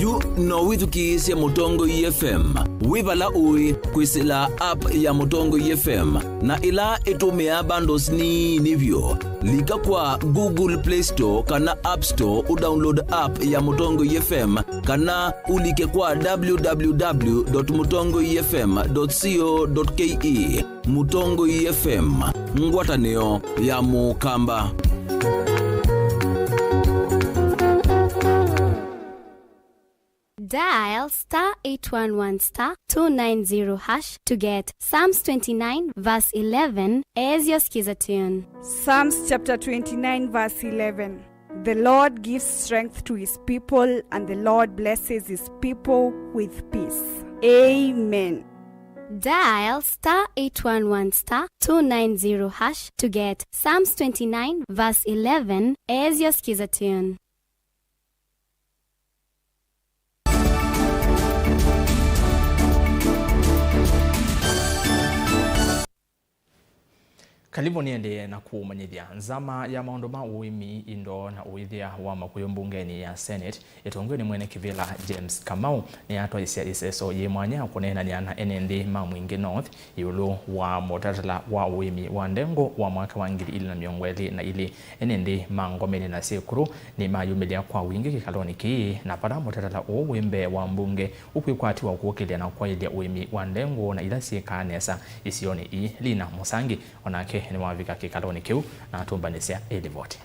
Yu No wĩthukĩĩsye Mũtongoi F M wĩ vala ũĩ kwĩsĩla app ya Mũtongoi F M na ĩla ĩtũmĩaa bundles nini vyũ. Lika kwa Google Play Store kana App Store ũdownload app ya Mũtongoi F M, kana ũlike kwa w w w dot mũtongoi f m dot co dot k e. Mũtongoi F M, ngwatanĩo ya Mũkamba. Dial star eight one one star two nine zero hash to get Psalms twenty-nine verse eleven as your skiza tune. Psalms chapter twenty-nine, verse eleven. The Lord gives strength to his people, and the Lord blesses his people with peace. Amen. Dial star eight one one star two nine zero hash to get Psalms twenty-nine verse eleven as your skiza tune. Karibu niendee na kũmanyĩthya. Nzama ya maũndũ ma ũĩmi, indo na ũĩthya wa makũyũ mbungenĩ ya Senate ĩtongoew'e nĩ mwene kĩvĩla James Kamau nĩyatwaĩsya ĩseso yĩ mwanya kũneenany'a na ene nthĩ ma Mwingĩ North ĩũlũ wa mũtalatala wa ũĩmi wa ndengũ wa mwaka wa ngili ili na mĩongo ĩlĩ na ilĩ. Ene nthĩ ma Ngomeni na Sekuru nĩmayumĩlya kwa wingĩ kĩkalonĩ kĩĩ, na vala mũtalatala ũũ wĩ mbee wa mbunge ũkwĩkwatĩwa kũkĩlya na kwaĩlya ũĩmi wa ndengũ na ila syĩkaa nesa isionĩ ii. Lina Mũsangi onake nĩwavika kĩkalonĩ kĩu na atũmbanĩsya ĩlivoti.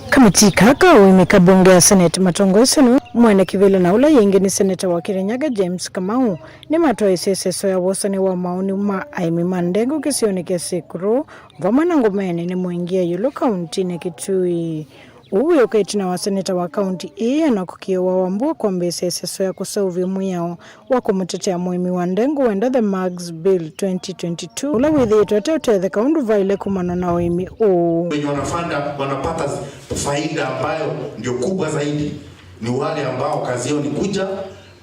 Kamiti kaa ka ũĩmi ka mbunge ya Senate matongoesye nĩ mwene kĩvĩla na ũla yĩngĩ nĩ seneta wa Kirinyaga James Kamau nĩmatwaĩsye ĩseso ya wosani wa maoni ma aĩmi ma ndengũ kĩsionĩ kya Sekuru vamwe na Ngomeni nĩ mũingie ĩũlũ kauntinĩ Kitui. Ũu wĩũka ĩtina wa seneta wa kaunti ĩĩ Enock Kiua Wambua kwambĩĩsya ĩseso ya kũseũvya mwĩao wa kũmũtetea mũĩmi wa ndengũ wenda The Mugs Bill twenty twenty-two, ũla wĩthĩĩtwe ateũtetheka ũndũ vaĩle kumana na ũĩmi ũũ. Wenye wanafanda, wanapata faida ambayo ndio kubwa zaidi ni wale ambao kazi yao ni kuja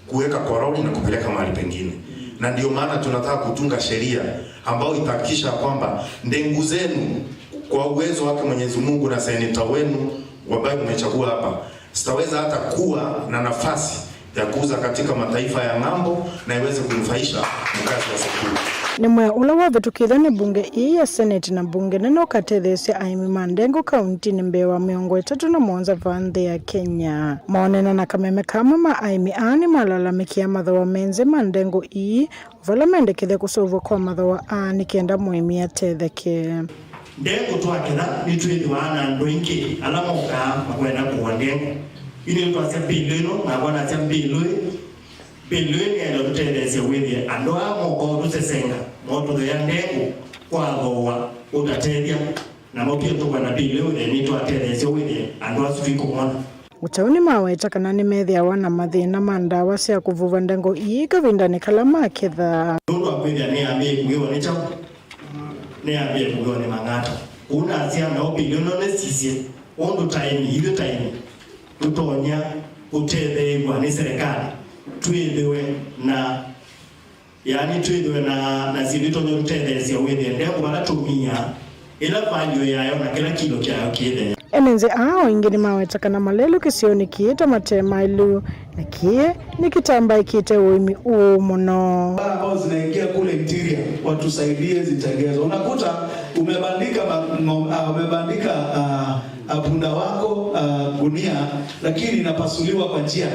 kuweka kwa lori na kupeleka mahali pengine, na ndio maana tunataka kutunga sheria ambayo itahakikisha kwamba ndengu zenu kwa uwezo wake Mwenyezi Mungu na seneta wenu ambaye mmechagua hapa zitaweza hata kuwa na nafasi ya kuuza katika mataifa ya ng'ambo na iweze kunufaisha mkazi wa Sekuru. Nĩ mwĩao ũla wavĩtũkĩthw'a nĩ mbunge ii ya Senate na mbunge nene ũkatetheesya aĩmi ma ndengũ kauntinĩ mbee wa mĩongo ĩtatũ na mũonza vaa nthĩ ya Kenya. Maonena na kameme kamwe ma aĩmi aa nĩmalalamĩkĩa mathooa me nzĩ ma ndengũ ii, vala mendekethya kũseũvw'a kwa mathooa aa nĩ kenda mũĩmi atetheke. Ndengũ twaketha, nĩtwĩthĩwa na andũ aingĩ ala mokaa makwenda kũua ndengũ. Yu nĩtwasya mbĩlũ ĩno, nakwa nasya mbĩlũ ĩ. Mbĩlũ ĩ nĩenda ũtũtetheesya wĩthĩe andũ aa moka ũtũsesenga, motũthea ndengũ kwa thooa ũtatethya, namo pia tũkwenda mbĩlũ ĩ ũthee nĩtwatetheesya wĩthĩe andũ asu twĩkũmona. Ũtau nĩmaweta kana nĩmethĩawa na mathĩna ma ndawa sya kũvuva ndengũ ii kavindanĩ kala maketha. Nũndũ wa kwĩthĩa nĩyambĩĩe kũĩwa nĩ kyaũ? Nĩyambĩĩe kũĩwa nĩ mang'ata. Kũu nasya, nao mbĩlũ ĩno nĩsisye ũndũ ta aĩmi, ithyĩ ta aĩmi, tũtonya kũtetheew'a nĩ serikali, twĩthĩwe na Yaani, twĩthĩwe na, na syĩndũ itonya kũtũtetheesya wĩthĩe ndengũ vala tũmiaa, ĩla value yayo na kĩla kilo kyayo kĩthea. Ene nzĩ aa o ĩngĩ nĩmaweta kana malelũ kĩsionĩ kĩĩ ta mate maĩlu, na kĩĩ nĩkĩtambaĩkĩte ũĩmi ũũ mũno. Ambao zinaingia kule interior, watusaidie zitengezwe. Unakuta umebandika ma-, ng'om-, ah, umebandika, ah, ah, punda wako, ah, gunia, lakini inapasuliwa kwa njia.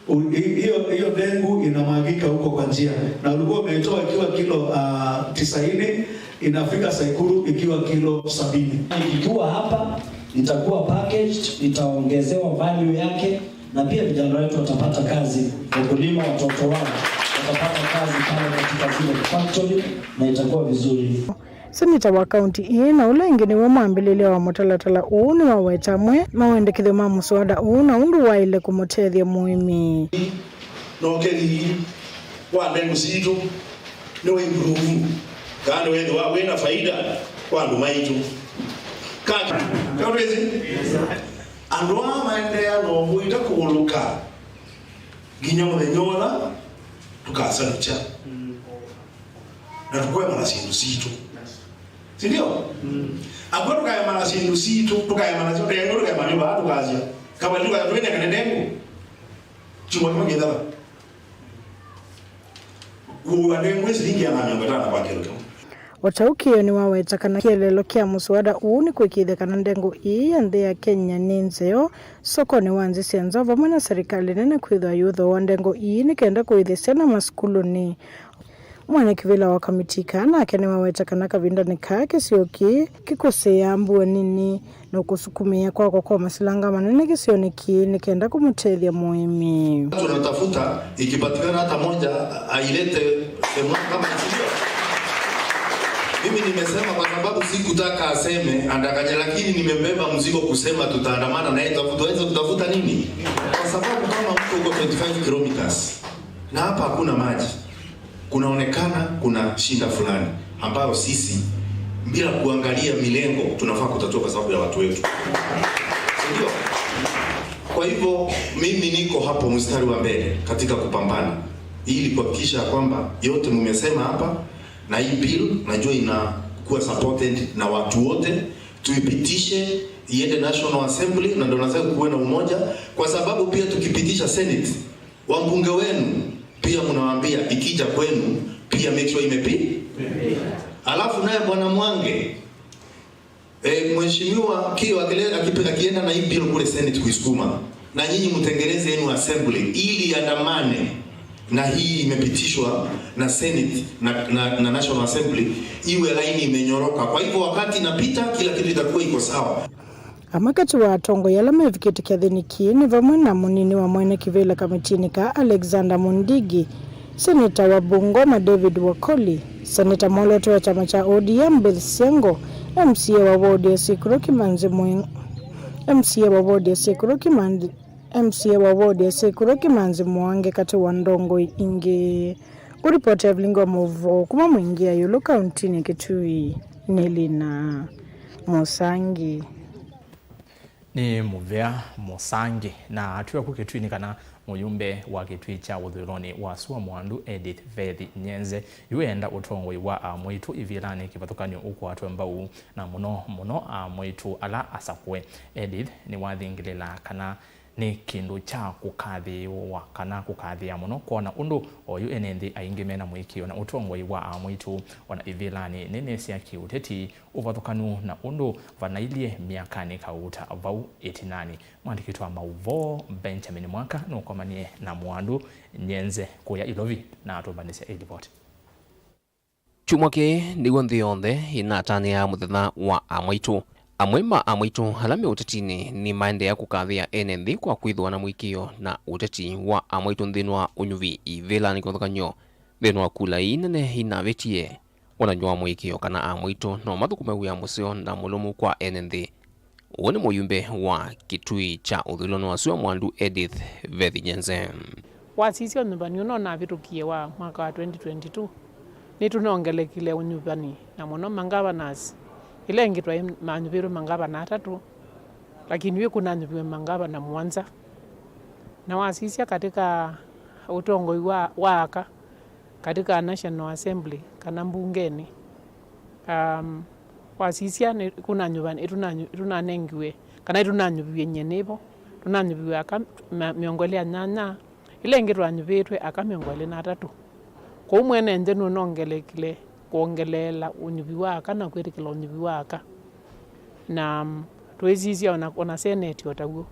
U-, hi-, hiyo, hiyo ndengu inamwagika huko kwa njia. Na ulikuwa umeitoa ikiwa kilo, ah, tisaini, inafika Saikuru ikiwa kilo sabini. Ikiwa hapa, itakuwa packaged, itaongezewa value yake, na pia vijana wetu watapata kazi, wakulima, watoto wao watapata kazi pale katika zile factory, na itakuwa vizuri. Seneta wa kaunti ĩĩ na ũla ĩngĩ nĩwe mwambĩlĩlya wa mũtalatala ũũ nĩwaweta amwe mawendekethyo ma mũswada ũũ na ũndũ waĩle kũmũtethya mũĩmi. Na ũkethĩ wa ndengũ sitũ nĩwĩnguluvu, kana nĩwĩthĩwa wĩ na faida kwa andũ maitũ. Kaki, kau twĩsĩ, andũ aa maendeea na ũmũita kũũlũka nginya mũthenya ũla tũkasalukya. Na tũkwemana syĩndũ sitũ. Si ndio? Mm. Akw'o tũkaemana syĩndũ sitũ, tũkaemana syĩndũ, ndengũ tũkaemana nyũmba, tũkasya. Kavali tũkasya twĩnengane ndengũ. Kyumwa kĩmwe kĩthela, ũũa ndengũ ĩ silingi ĩana mĩongo ĩtano kwa kĩlo kĩmwe. O ta ũu, Kĩĩo nĩwaweta kana kĩeleelo kya mũswada ũũ nĩ kũĩkĩĩthya kana ndengũ ii ya nthĩ ya Kenya nĩ nzeo sokonĩ wa nthĩ sya nza vamwe na serikali nene kwĩthĩwa yũthooa ndengũ ii nĩ kenda kũĩthya syana masukulunĩ. Mwene kĩvĩla wa kamiti kaa nake nĩwaweta kana kavindanĩ kaa kĩsio kĩĩ kĩkũsĩĩaa mbua nini, nũkũsukumĩĩa kwakwa kwa masilanga manene kĩsionĩ kĩĩ nĩ kenda kũmũtethya mũĩmi. Tunatafuta, ikipatikana hata moja ailete sehemu kama hiyo. Mimi nimesema kwa sababu sikutaka aseme andanganye, lakini nimebeba mzigo kusema tutaandamana na yeye, tutaweza kutafuta nini? Kwa sababu kama mtu uko twenty-five kilometers na hapa hakuna maji, kunaonekana kuna shida fulani ambayo sisi bila kuangalia milengo tunafaa kutatua kwa sababu ya watu wetu. Ndio. Kwa hivyo mimi niko hapo mstari wa mbele katika kupambana ili kuhakikisha kwamba yote mmesema hapa, na hii bill najua inakuwa supported na watu wote, tuipitishe iende National Assembly, na ndio nasema kuwe na umoja, kwa sababu pia tukipitisha Senate, wambunge wenu pia mnawaambia ikija kwenu pia make sure imepi. Alafu naye bwana Mwange, e, mheshimiwa Kio akile- akipe- akienda na hii bill kule Senate kuisukuma, na nyinyi mtengeneze yenu assembly ili iandamane na hii imepitishwa na Senate na, na, na National Assembly, iwe laini imenyoroka. Kwa hivyo wakati inapita, kila kitu itakuwa iko sawa. Amwe katĩ wa atongoi ala mevikĩte kyathĩnĩ kĩĩ nĩ vamwe na mũnini wa mwene kĩvĩla kamitinĩ kaa Alexander Mundigi, seneta wa Bungoma David Wakoli, seneta mwolooto wa kyama kya O D M Beth Siango, M C A wa wodi ya Sikuru Kimanzi Mwe- M C A wa wodi ya Sikuru Kimanzi M C A wa wodi ya Sikuru Kimanzi Mwangi katĩ wa ndongoi ingĩ. Kũripoti Evelyn wa maũvoo kuma Mwingi ya Ĩũlũ kauntinĩ ya Kitui, nĩ Lina Mũsangi. Nĩ mũvea Mũsangi na atw'a ku Kitui nĩ kana mũyumbe wa Kitui kya ũthũĩlonĩ wa sua Mwandu Edith Vethi Nyenze yu eenda ũtongoi wa amwaitũ ivĩlanĩ kĩvathũkany'o ũkwatwe mbau na mũno mũno amwaitũ ala asakũe. Edith nĩwathingĩlĩla kana nĩ kĩndũ kya kũkathĩĩwa kana kũkathĩĩa mũno kwona ũndũ oyu ene nthĩ aingĩ mena mũĩkĩĩo na ũtongoi wa amwaitũ ona ivĩlanĩ nene sya kĩũteti ũvathũkanu na ũndũ vanailye myakanĩ kauta vau ĩtinanĩ. Mwandĩki wa maũvoo Benjamin Mwaka nũkomanie na Mwandu Nyenze kũya Ilovi na atũmbanĩsya ĩlivoti. Kyumwa kĩĩ nĩw'o nthĩ yonthe ĩnatanĩaa mũthenya wa amwaitũ. Amwe ma amwaitũ ala me ũtetinĩ nĩmaendeea kũkathĩa ene nthĩ kwa kwĩthĩwa na mũĩkĩĩo na ũteti wa amwaitũ nthĩnĩ wa ũnyuvi ivĩlanĩ kĩvathũkany'o nthĩnĩ wa kula ii nene inavĩtie. Wonany'o wa mũĩkĩĩo kana amwaitũ no mathũkũme wĩa mũseo na mũlũmu kwa ene nthĩ. Ũũ nĩ mũyumbe wa kĩtui kya ũthũĩlonĩ wa sua Mwandu Edith Vethi Nyenze. Wasisya ũnyuvani ũla ũnavĩtũkie wa mwaka wa twenty twenty-two, nĩtũnongelekile ũnyuvani, na mũno mangavanas. Ĩla ĩngĩ twaĩ manyuvĩtwe mangavana atatũ, lakini yu kũnanyuviwe mangavana mũonza. Na wasisya katika ũtongoi wa, wa aka, katika National Assembly kana mbungenĩ. Um, wasisya nĩ- kũnanyuva- ĩtũnanyu- ĩtũnanengiwe kana ĩtũnanyuviwe nyie nĩvo, tũnanyuviwe aka ma- mĩongo ĩlĩ na nyanya, ĩla ĩngĩ twanyuvĩtwe aka mĩongo ĩlĩ na atatũ. Kwoou mwene nthĩ nũnongelekile kwongeleela ũnyuvi wa aka na kwĩtĩkĩla ũnyuvi wa aka. Na, mm, twĩsisya ona, ona seneti o taw'o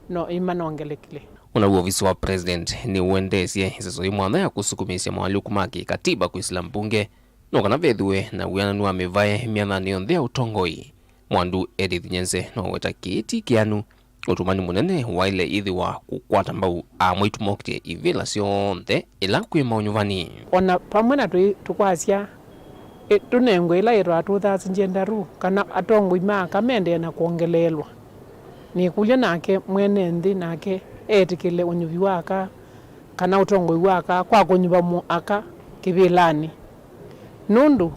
no ĩmanongelekile. Ũna w'o ovisi wa president nĩũendeesye ĩseso yĩ mwanya ya kũsukumĩĩsya moalyũku ma kĩkatiba kwĩsĩla mbunge no kana vethĩwe na wĩananu wa mĩvae myathanĩ yonthe ya ũtongoi. Mwandu Edith Nyenze noweta kĩĩ ti kĩanu. Ũtũmani mũnene waĩle ĩthĩwa kũkwata mbau amwaitũ mokĩtye ivĩla syonthe ĩla kwĩ maũnyuvani. O na vamwe na tũi- tũkwasya ĩ- tũnengwe ĩla yĩtawa two thousand gender rule, kana atongoi ma aka mendee na kwongeleelwa, nĩkũlya nake mwene nthĩ nake etĩkĩle ũnyuvi wa aka kana ũtongoi wa aka kwa kũnyuva mũ- aka kĩvĩlanĩ. Nũndũ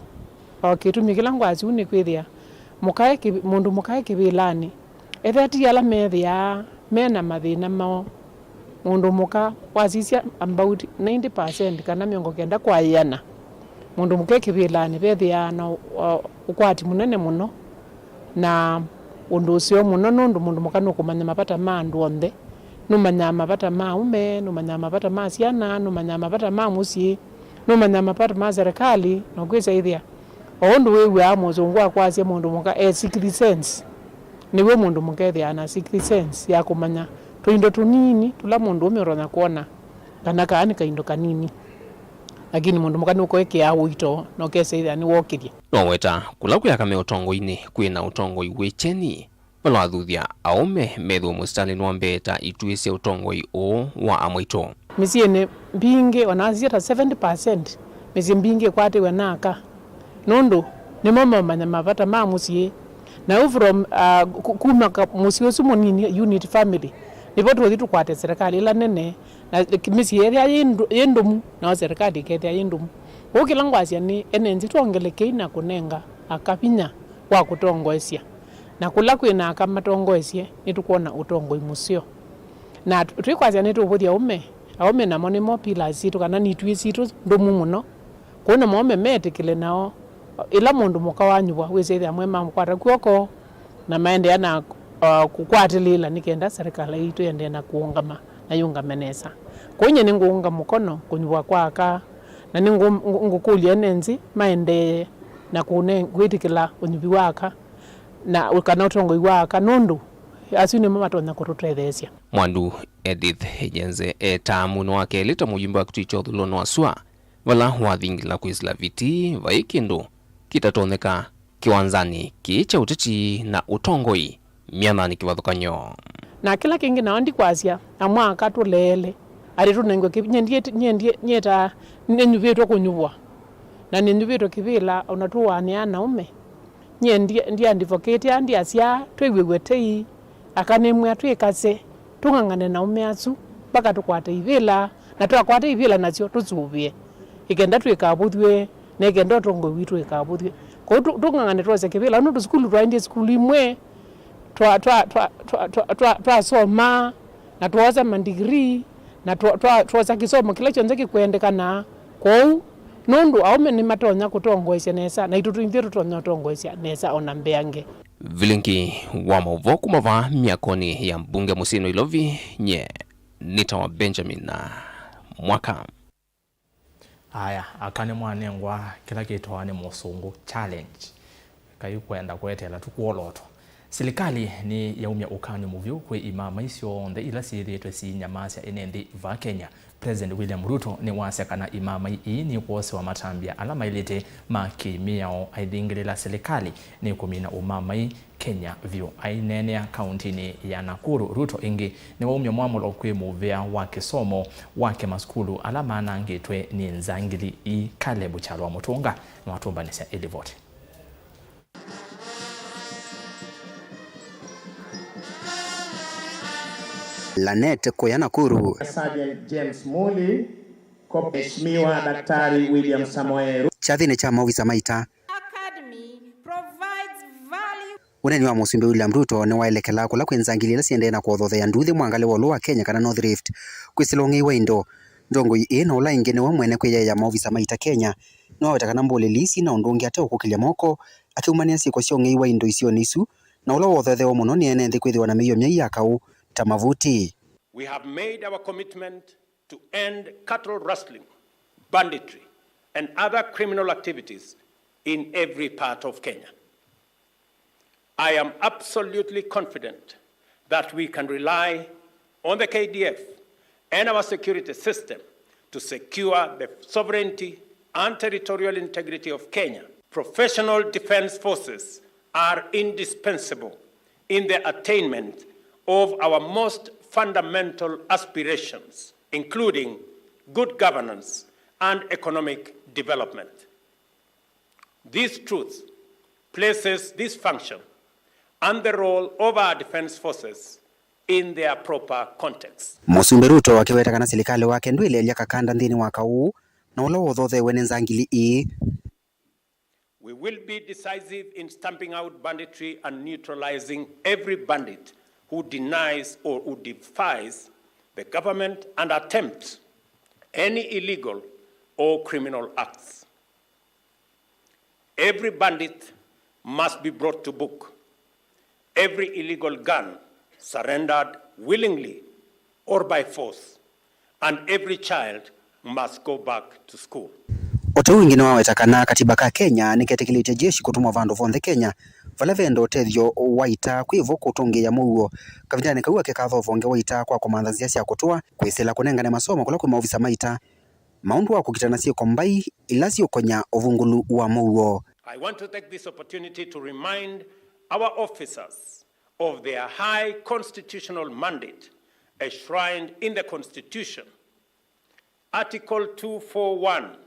o kĩtumi kĩla ngwasya ũu nĩ kwĩthĩa mũkae kĩvĩ- mũndũ mũkae kĩvĩlanĩ, ethĩa ti ala methĩaa me na mathĩna moo. Mũndũ mũka, wasisya about ninety percent kana mĩongo kenda kwa ĩana, mũndũ mũka e kĩvĩlanĩ vethĩaa na ũ- ũ- ũkwati mũnene mũno na ũndũ ũseo mũno, nũndũ mũndũ mũka nũkũmanya mavata ma andũ onthe, Nũmanyaa mavata ma aũme, nũmanyaa mavata ma syana, nũmanyaa mavata ma mũsyĩ, nũmanyaa mavata ma serikali, na ũkwĩsa ĩthĩa o ũndũ wĩw'aa mũsũngũ akwasya mũndũ mũka e sixth sense, nĩw'o mũndũ mũka ethĩaa na sixth sense ya kũmanya tũindo tũnini tũla mũndũũme ũtonya kwona kana kaa nĩ kaindo kanini, lakini mũndũ mũka nũkũekĩaa ũito na ũkesa ĩthĩa nĩwokĩlye. Noweta kũla kwĩ aka me ũtongoinĩ kwĩ na ũtongoi wĩ kyeni. Vala wathuthya aũme methĩwe mũsitalĩnĩ wa mbee ta ituĩ sya ũtongoi ũũ wa amwaitũ. Mĩsyĩnĩ mbingĩ, ona asisya ta seventy percent, mĩsyĩ mbingĩ ĩkwatĩwe na aka, nũndũ nĩmo mamanya mavata ma mũsyĩ. Na ũ from, uh, ku- kuma ka- mũsyĩ ũsu mũnini, unit family, nĩvo tũthi tũkwate serikali ĩla nene, na mĩsyĩ ĩla yĩ ndũ- yĩ ndũmu, nao serikali ĩkethĩa yĩ ndũmu. Kwoou kĩla ngwasya nĩ ene nzĩ twongelekei na kũnenga aka vinya wa kũtongoesya. Na kũla kwĩ na aka matongoesye, nĩtũkwona ũtongoi mũseo. Na tw- twĩkwasya nĩtũũvũthya aũme, aũme namo nĩmo pillars sitũ, kana nĩ ituĩ sitũ ndũmu mũno. Kwoou namo aũme metĩkĩle nao, ĩla mũndũ mũka wanyuvwa, wĩsĩthĩa amwe mamũkwata kw'oko, na maendeea na, uh, kũkwatĩlĩĩla nĩ kenda serikali yitũ yendee na kũũngama, na yũngame nesa. Kwoou nyie nĩngũũnga mũkono kũnyuvwa kwa aka, na nĩngũ- ngũkũlya ene nzĩ maendee na kũne- kwĩtĩkĩla ũnyuvi wa aka. Na kana ũtongoi wa aka, nũndũ asu nĩmo matonya kũtũtetheesya. Mwandu Edith Yenze etaa mũno wa kelĩ ta mũyumbe wa kĩtuĩ kya ũthũlũlũnĩ wa sua, vala wathingila kwĩsĩla Viti vai kĩndũ kĩtatonyeka kĩwanzanĩ kĩĩ kya ũteti na ũtongoi myananĩ kĩvathũkany'o. Na kĩla kĩngĩ nao ndikwasya, amwe aka tũleele, atĩ tũnengwe kĩ- nyie ndiĩt- nyie ndiĩ- nyie ta nĩnyuvĩtwe kũnyuvwa, na nĩnyuvĩtwe kĩvĩla, ona tũwaanĩaa na aũme. Nyie ndi- ndiandivokĩtya, ndiasyaa twĩw'ĩw'e tei, aka nĩmwĩa twĩkase, tũng'ang'ane na aũme asu, mpaka tũkwate ivĩla, na twakwata ivĩla nasyo tũsũvĩe, ĩkenda twĩkavũthw'e, na ĩkenda ũtongoi witũ wĩkavũthw'e. Kwoou tũ- tũng'ang'ane twose kĩvĩla, nũndũ sukulu twaendie sukulu imwe, twa- twa- twa- twa- twa- twa- twasoma, na twoosa mandigirii, na twa- twa- twosa kĩsomo kĩla kyonthe kĩkwendekana. Kwoou, nũndũ aũme nĩmatonya kũtongoesya nesa, naitũ ithyĩ tũtonya ũtongoesya nesa o na mbeange. Vilingi wa maũvoo kuma vaa myakonĩ ya mbunge mũsyĩ Nairobi, nye nĩtawa Benjamin Mwaka. Aya, aka nĩmwanengwa kĩla kĩtawa nĩ mũsũngũ challenge. Kai kwenda kweteela tu kwolotwa. Silikalĩ nĩyaumya ũkany'o mũvyũ kwĩ imamai syonthe ila syĩthĩĩtwe siinyamasya ene nthĩ vaa Kenya. President William Ruto nĩwasya kana imamai ii nĩkwosewa matambya ala maĩlĩte ma kĩ-mĩao aithingĩlĩla silikalĩ nĩkũmina ũmamai Kenya vyũ. Aineenea kauntinĩ ya Nakuru, Ruto ĩngĩ nĩwaumya mwamũlo kwĩ mũvĩa wa kĩsomo wake masukulu ala manangĩtwe nĩ nzangili ii. Caleb Kyalo wa Mũtũnga nĩwatũmbanĩsya ĩlivoti. Lanet kũya Nakuru. Sergeant James Muli, Mheshimiwa Daktari William Samoei Ruto. Kyathĩnĩ kya maovisa ma ita. Academy provides value. Ũneeni wa Mũsumbĩ William Ruto nĩwaelekela kũla kwĩ nzangili ila siendee na kũothothea nduthi mwangalĩ wa ũlũ wa Kenya kana North Rift. Kwĩsĩla ũng'ei wa indo, ndongoi ĩĩ na ũla ĩngĩ nĩwe mwene kwĩyaĩa maovisa ma ita Kenya nĩwaweta kana mbũlĩli ii syĩ na ũndũ ũngĩ ate ũkũkĩlya moko, akĩumanĩa syĩko sya ũng'ei wa indo isionĩ isu, na ũla wothothewe mũno nĩ ene nthĩ kwĩthĩwa na mĩio myai ya kaũ ta mavuti. We have made our commitment to end cattle rustling, banditry, and other criminal activities in every part of Kenya. I am absolutely confident that we can rely on the K D F and our security system to secure the sovereignty and territorial integrity of Kenya. Professional defense forces are indispensable in the attainment of our most fundamental aspirations, including good governance and economic development. This truth places this function and the role of our defense forces in their proper context. Mũsumbĩ Ruto akĩweta kana silikalĩ wake ndwĩleelya kakanda nthĩnĩ wa kaũ na ũla wothothewe nĩ nzangili ii. We will be decisive in stamping out banditry and neutralizing every bandit who denies or who defies the government and attempts any illegal or criminal acts. Every bandit must be brought to book. Every illegal gun surrendered willingly or by force, and every child must go back to school. Ũteu ĩngĩ nĩwaweta kana katiba ka Kenya nĩketĩkĩlĩtye jeshi kũtũmwa vandũ vonthe Kenya vala venda ũtethyo wa ita kwĩ vo kũtũngĩĩa mũuo. Kavindanĩ kau ake kathoa ũvonge wa ita kwa kũmantha nzĩa sya kũtũa, kwĩsĩla, kũnengane masomo kũla kwĩ maovisa ma ita, maũndũ wa kũkita na syĩko mbai ila siũkonya ũvungũlu wa mũuo. I want to take this opportunity to remind our officers of their high constitutional mandate enshrined in the Constitution. Article two four one,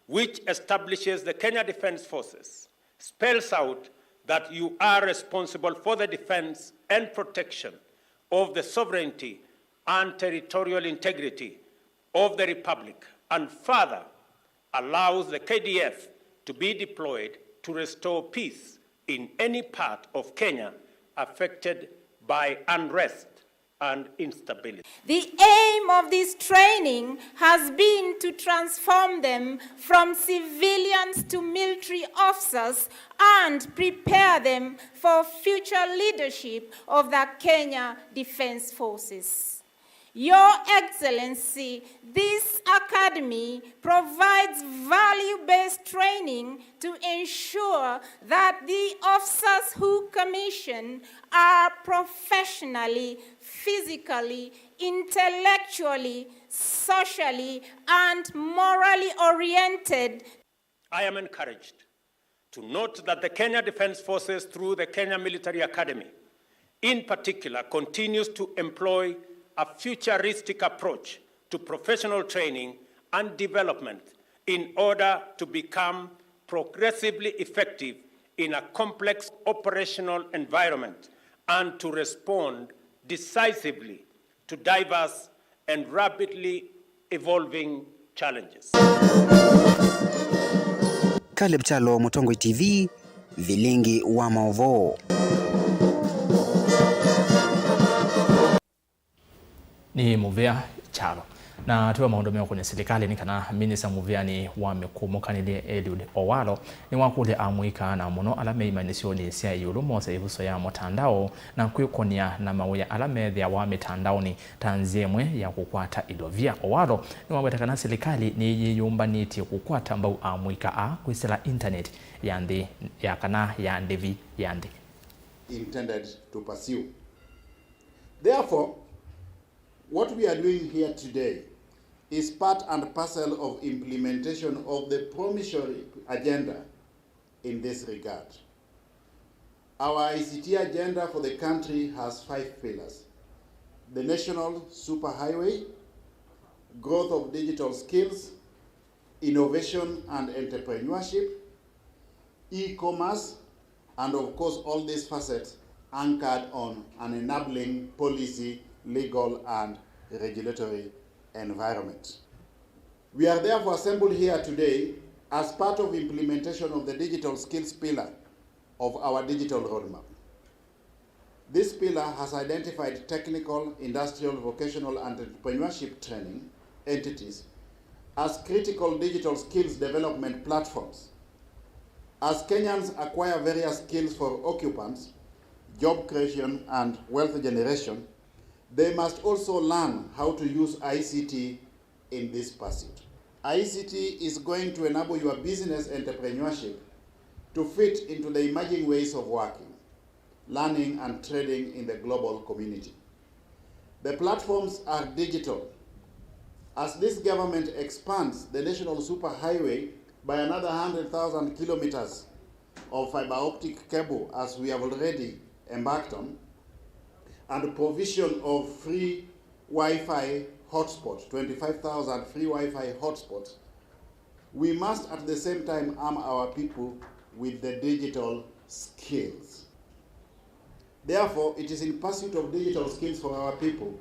which establishes the Kenya Defence Forces, spells out that you are responsible for the defence and protection of the sovereignty and territorial integrity of the Republic, and further allows the K D F to be deployed to restore peace in any part of Kenya affected by unrest and instability. The aim of this training has been to transform them from civilians to military officers and prepare them for future leadership of the Kenya Defence Forces. Your Excellency, this academy provides value-based training to ensure that the officers who commission are professionally, physically, intellectually, socially, and morally oriented. I am encouraged to note that the Kenya Defence Forces, through the Kenya Military Academy in particular, continues to employ a futuristic approach to professional training and development in order to become progressively effective in a complex operational environment and to respond decisively to diverse and rapidly evolving challenges. Caleb Kyalo, Mũtongoi T V, vilingi wa maũvoo. Nĩ mũvea Kyalo. Na twĩ o maũndũ meũkũnĩa silikalĩ nĩ kana minista mũvĩanĩ wa mĩkũmũkanĩlye Eliud Owalo nĩwakũlya amũika na mũno ala me imanyĩsyonĩ sya ĩũlũ mose ĩvuso ya mũtandao na kwĩkũnĩa na mawĩa ala methĩawa mĩtandaonĩ ta nzĩa ĩmwe ya kũkwata ilovia. Owalo nĩwaweta kana silikalĩ nĩyĩyũmbanĩtye kũkwata mbau amũika aa kwĩsĩla intaneti ya nthĩ ya kana ya ndĩvi ya nthĩ. Intended to pursue. Therefore, what we are doing here today is part and parcel of implementation of the promissory agenda in this regard. Our I C T agenda for the country has five pillars: the national superhighway, growth of digital skills, innovation and entrepreneurship, e-commerce, and of course all these facets anchored on an enabling policy, legal and regulatory environment. We are therefore assembled here today as part of implementation of the digital skills pillar of our digital roadmap. This pillar has identified technical, industrial, vocational and entrepreneurship training entities as critical digital skills development platforms. As Kenyans acquire various skills for occupants, job creation and wealth generation, they must also learn how to use I C T in this pursuit. I C T is going to enable your business entrepreneurship to fit into the emerging ways of working, learning and trading in the global community. The platforms are digital. As this government expands the national superhighway by another one hundred thousand kilometers of fiber optic cable, as we have already embarked on, and provision of free Wi-Fi hotspot, twenty-five thousand free Wi-Fi hotspots, we must at the same time arm our people with the digital skills. Therefore, it is in pursuit of digital skills for our people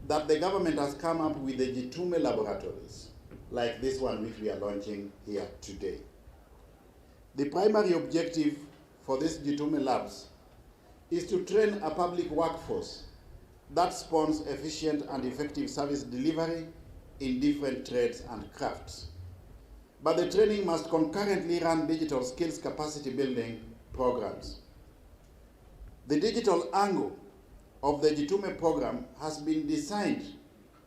that the government has come up with the Jitume laboratories, like this one which we are launching here today. The primary objective for these Jitume labs is to train a public workforce that spawns efficient and effective service delivery in different trades and crafts. But the training must concurrently run digital skills capacity building programs. The digital angle of the Jitume program has been designed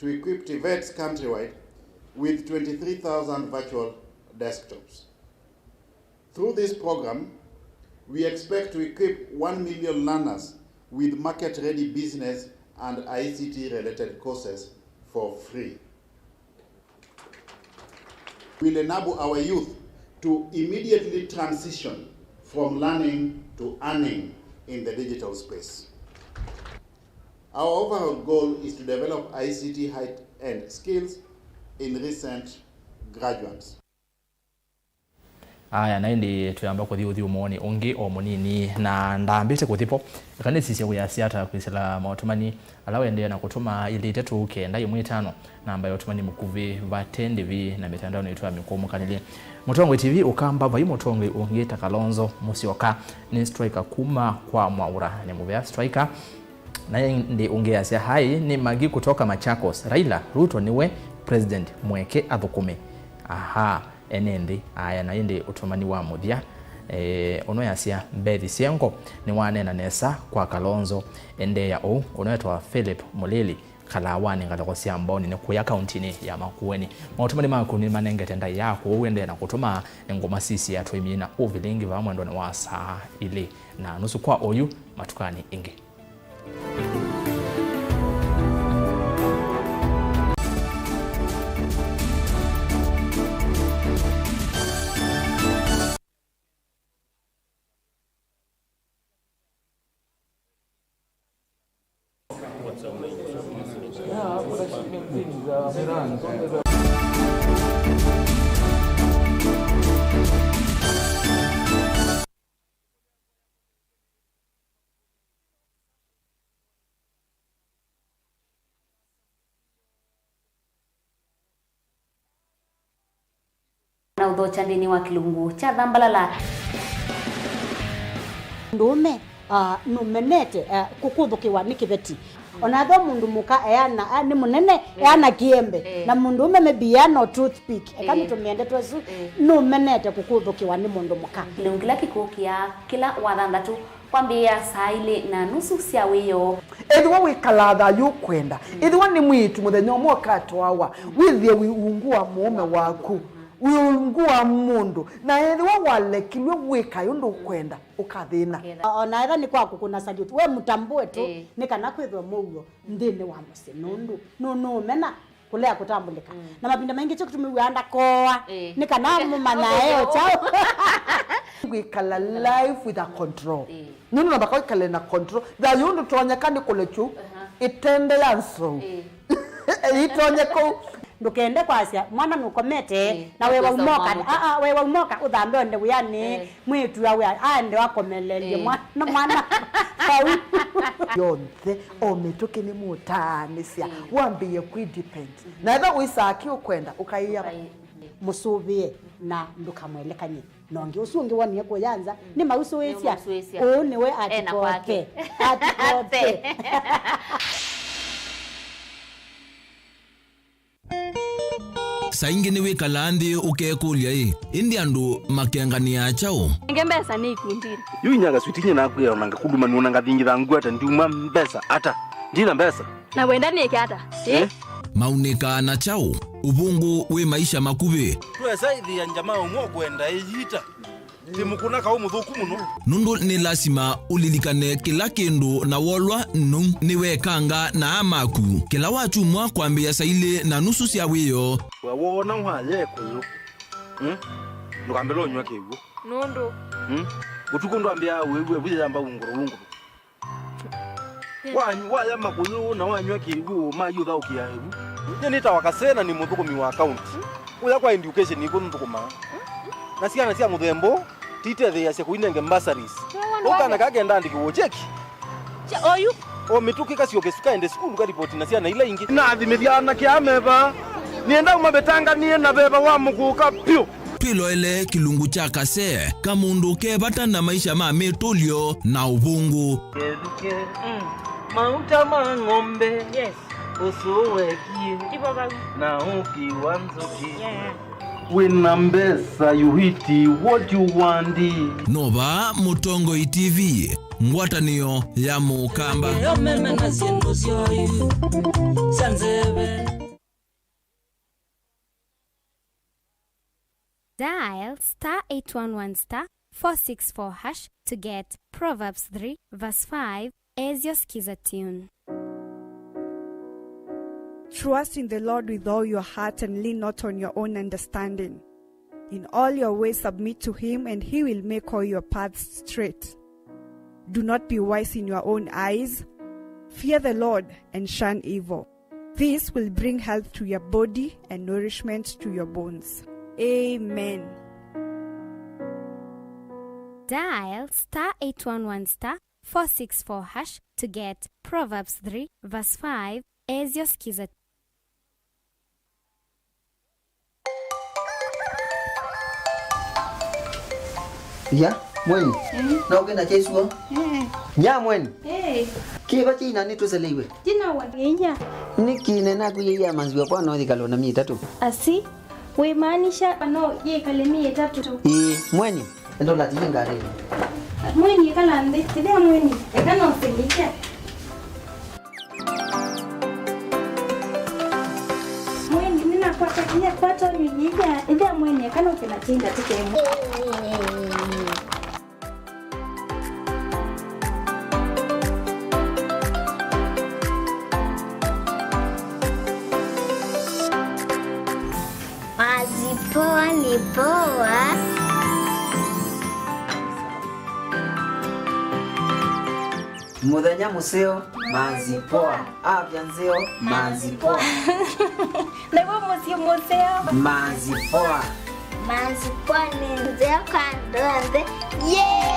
to equip TVETs countrywide with twenty-three thousand virtual desktops. Through this program, we expect to equip one million learners with market-ready business and I C T-related courses for free. We'll enable our youth to immediately transition from learning to earning in the digital space. Our overall goal is to develop I C T high-end skills in recent graduates. Aya, na ĩndĩ twĩamba kũthi ũthyũmũonĩ ũngĩ o mũnini, na ndambĩte kũthi vo. Eka nĩsisye wĩasya ata kwĩsĩla maũtũmani ala ũendee na kũtũma ilĩ itatũ kenda ĩmwe ĩtano, namba ya ũtũmani mũkuvĩ vate ndĩvi na mĩtandaonĩ itũ ya mĩkũmũkanĩlye. Mũtongoi T V ũkamba vai mũtongoi ũngĩ ta Kalonzo Musyoka, nĩ Striker kuma kwa Mwaura, nĩ mũvea Striker. Na ĩndĩ ũngĩ asya, "Hai, ni Magi kutoka Machakos. Raila, Ruto niwe president, mweke athũkũme." Aha, ene nthĩ. Aya, na ĩndĩ ũtũmani wa mũthya, eh, ũno yasya, Beth Siengo nĩwaneena nesa kwa Kalonzo. Endeea ũu, ũno etwa Philip Mũlili, Kalawanĩ, ngalĩko sya Mbaoni nĩ kũya kauntinĩ ya Makueni. Maũtũmani maku nĩmanengete ndaĩa, kwoou endeea na kũtũma ngũma sisya tũimina ũvilingi vaa mwendonĩ wa saa ilĩ na nusu kwa oyu matukanĩ ĩngĩ. Na ũthokya nthĩnĩ wa kĩlungu kya Thambalala. Mũndũũme, ah, nũmenete, ah, kũkũthũkĩwa nĩ kĩveti. Ona ethĩwa mũndũ mũka eana, ah, nĩ mũnene, eana kĩembe. Eh. Na mũndũũme maybe eana o toothpick. Eka nĩtũmĩende twesu, nũmenete kũkũthũkĩwa nĩ mũndũ mũka. Kĩlungu kĩla kĩkũkĩa kĩla wathanthatũ. Kwambĩĩa saa ilĩ na nusu sya wĩoo. Ethĩwa wĩkalaa thayũ ũkwenda, ethĩwa nĩ mwĩĩtu mũthenya ũmwe ũkatwawa, wĩthĩe wĩ ungu wa mũũme waku, wĩ ungu wa mũndũ, na ethĩwa walekilw'e wĩkae ũndũ ũkwenda, ũkathĩna. O na ethĩwa nĩ kwa kũkũna salute, we mũtambũe tu, nĩ kana kwĩthwe mũuo nthĩnĩ wa mũsyĩ, nũndũ nũnũũmena kũlea kũtambũlĩka. Na mavinda maingĩ kyo kĩtumi wĩaa ndakoa, nĩ kana mũmanyae o kyaũ. Wĩkala life with a control. Nũndũ namba kwa wĩkale na control. Thayũ ndũtonyeka nĩ kũlekyu ĩtende ya nsou. Ĩtonye kũu. Ndũkende kwasya mwana nũkomete na wewa umoka. Aa, wewa umoka ũthambe onde wĩanĩ. Mwĩĩtu awe aende akomelelye mwana, mwana vau. Yonthe, o mĩtũkĩ nĩmũtaanĩsya, wambĩĩe kwĩ depend. Na ethĩwa ũisaa kĩ ũkwenda, ũkaĩa. Mũsũvĩe na ndũkamwelekany'e na ũngĩ. Ũsu ũngĩ wonie kũya nza, nĩmausũĩsya. Ũũ nĩwe atikote. Atikote. Saa ingĩ nĩwĩkalaa nthĩ ũkekũlya-ĩ, ĩndĩ andũ makenganĩaa kyaũ? Nenge mbesa nĩ ikundinĩ. Yu inya kaswiti nye nakwĩa ona ngakũluma nũna ngathingitha ngwata ndiuma mbesa ata? Ndina mbesa. Na wenda nĩke ata? Eh? Maunĩkaa na kyaũ? Ũvũngũ wĩ maisha makuvĩ. Twesa ĩthĩa njama ũmwe ũkwenda ĩyita. Ti mũkũna kaũ mũthũku mũno. Nũndũ nĩ lasima ũlilikane kĩla kĩndũ na wolwa nũu nĩwekanga na aa maku kĩla wakyumwa kwambĩĩa saa ilĩ na nusu sya wĩoo. We woona waya ĩkũyũ, mm? Ndũkambĩle ũnyw'a kĩw'ũ. Nũndũ? Mm? Ũtukũ ndwambĩaa wĩw'e vu yĩyamba ungũrũ ungũrũ. Wa-, waya makũyũ na wanyw'a kĩw'ũ, mayũthaũkĩa ĩvu. Nyie nĩtawa Kasee na nĩ mũthũkũmi wa kaunti. Kũya kwa education nĩkw'o nthũkũmaa. Na syana sya mũthemba ũũ titetheeasya kũinenge bursaries. Ũkana kakenda andĩkĩwa cheki. Oyu. O mĩtũkĩ kasyoke sukaende sukulu karipoti na syana ila ingĩ. Nathimĩthya anake aa me vaa. Nĩenda ũmavĩtanganie na veva wa mũkũka vyũ. Twĩloele kĩlungu kya Kasee, kamũndũ ke vata na maisha ma mĩtũlyo na ũvũngũ. Kethukĩ, mm, mauta ma ng'ombe, yes, ũsũũ wekie, ivo vau, na ũki wa nzũkĩ. Yeah. Wĩna mbesa, you eat what you want. No vaa Mũtongoi T V, Ngwatanĩo ya Mũkamba. Ĩyo meme na syĩndũ syoyu sya nzeve. Dial star eight one one star four six four hash to get Proverbs three verse five as your Skiza tune. Trust in the Lord with all your heart and lean not on your own understanding. In all your ways submit to him, and he will make all your paths straight. Do not be wise in your own eyes. Fear the Lord and shun evil. This will bring health to your body and nourishment to your bones. Amen. Dial star eight one one star four six four hash to get Proverbs three verse five as your Skiza. Ya, mweni. Eh. Na ũkenda kya isuo? Eh. Ya, mweni. Eh. Kĩva kĩina nĩtũseleiwe? Jina wa Ngeia. Nĩkĩ nena kwĩyĩa manziwa kwa no thikalo na mĩĩ ĩtatũ? Asi, wĩmaanisha no yĩkale mĩĩ ĩtatũ? Ĩĩ, mweni. Enda ũlatiye ngarĩnĩ. Mweni, ĩkala nthĩ. Ĩthĩa mweni. Eka no sĩlikya. Mweni, nĩnakwata, nĩnakwata mĩvĩvya, ĩthĩa mweni, eka no kĩna kĩnda tũkemwe. Mazipoa ni poa. Mũthenya mũseo, manzi poa. Afya nzeo, manzi poa. Naw'o mũsyĩ mũseo. Manzi poa. Manzi poa nĩ nzeo kwa andũ onthe. Yay!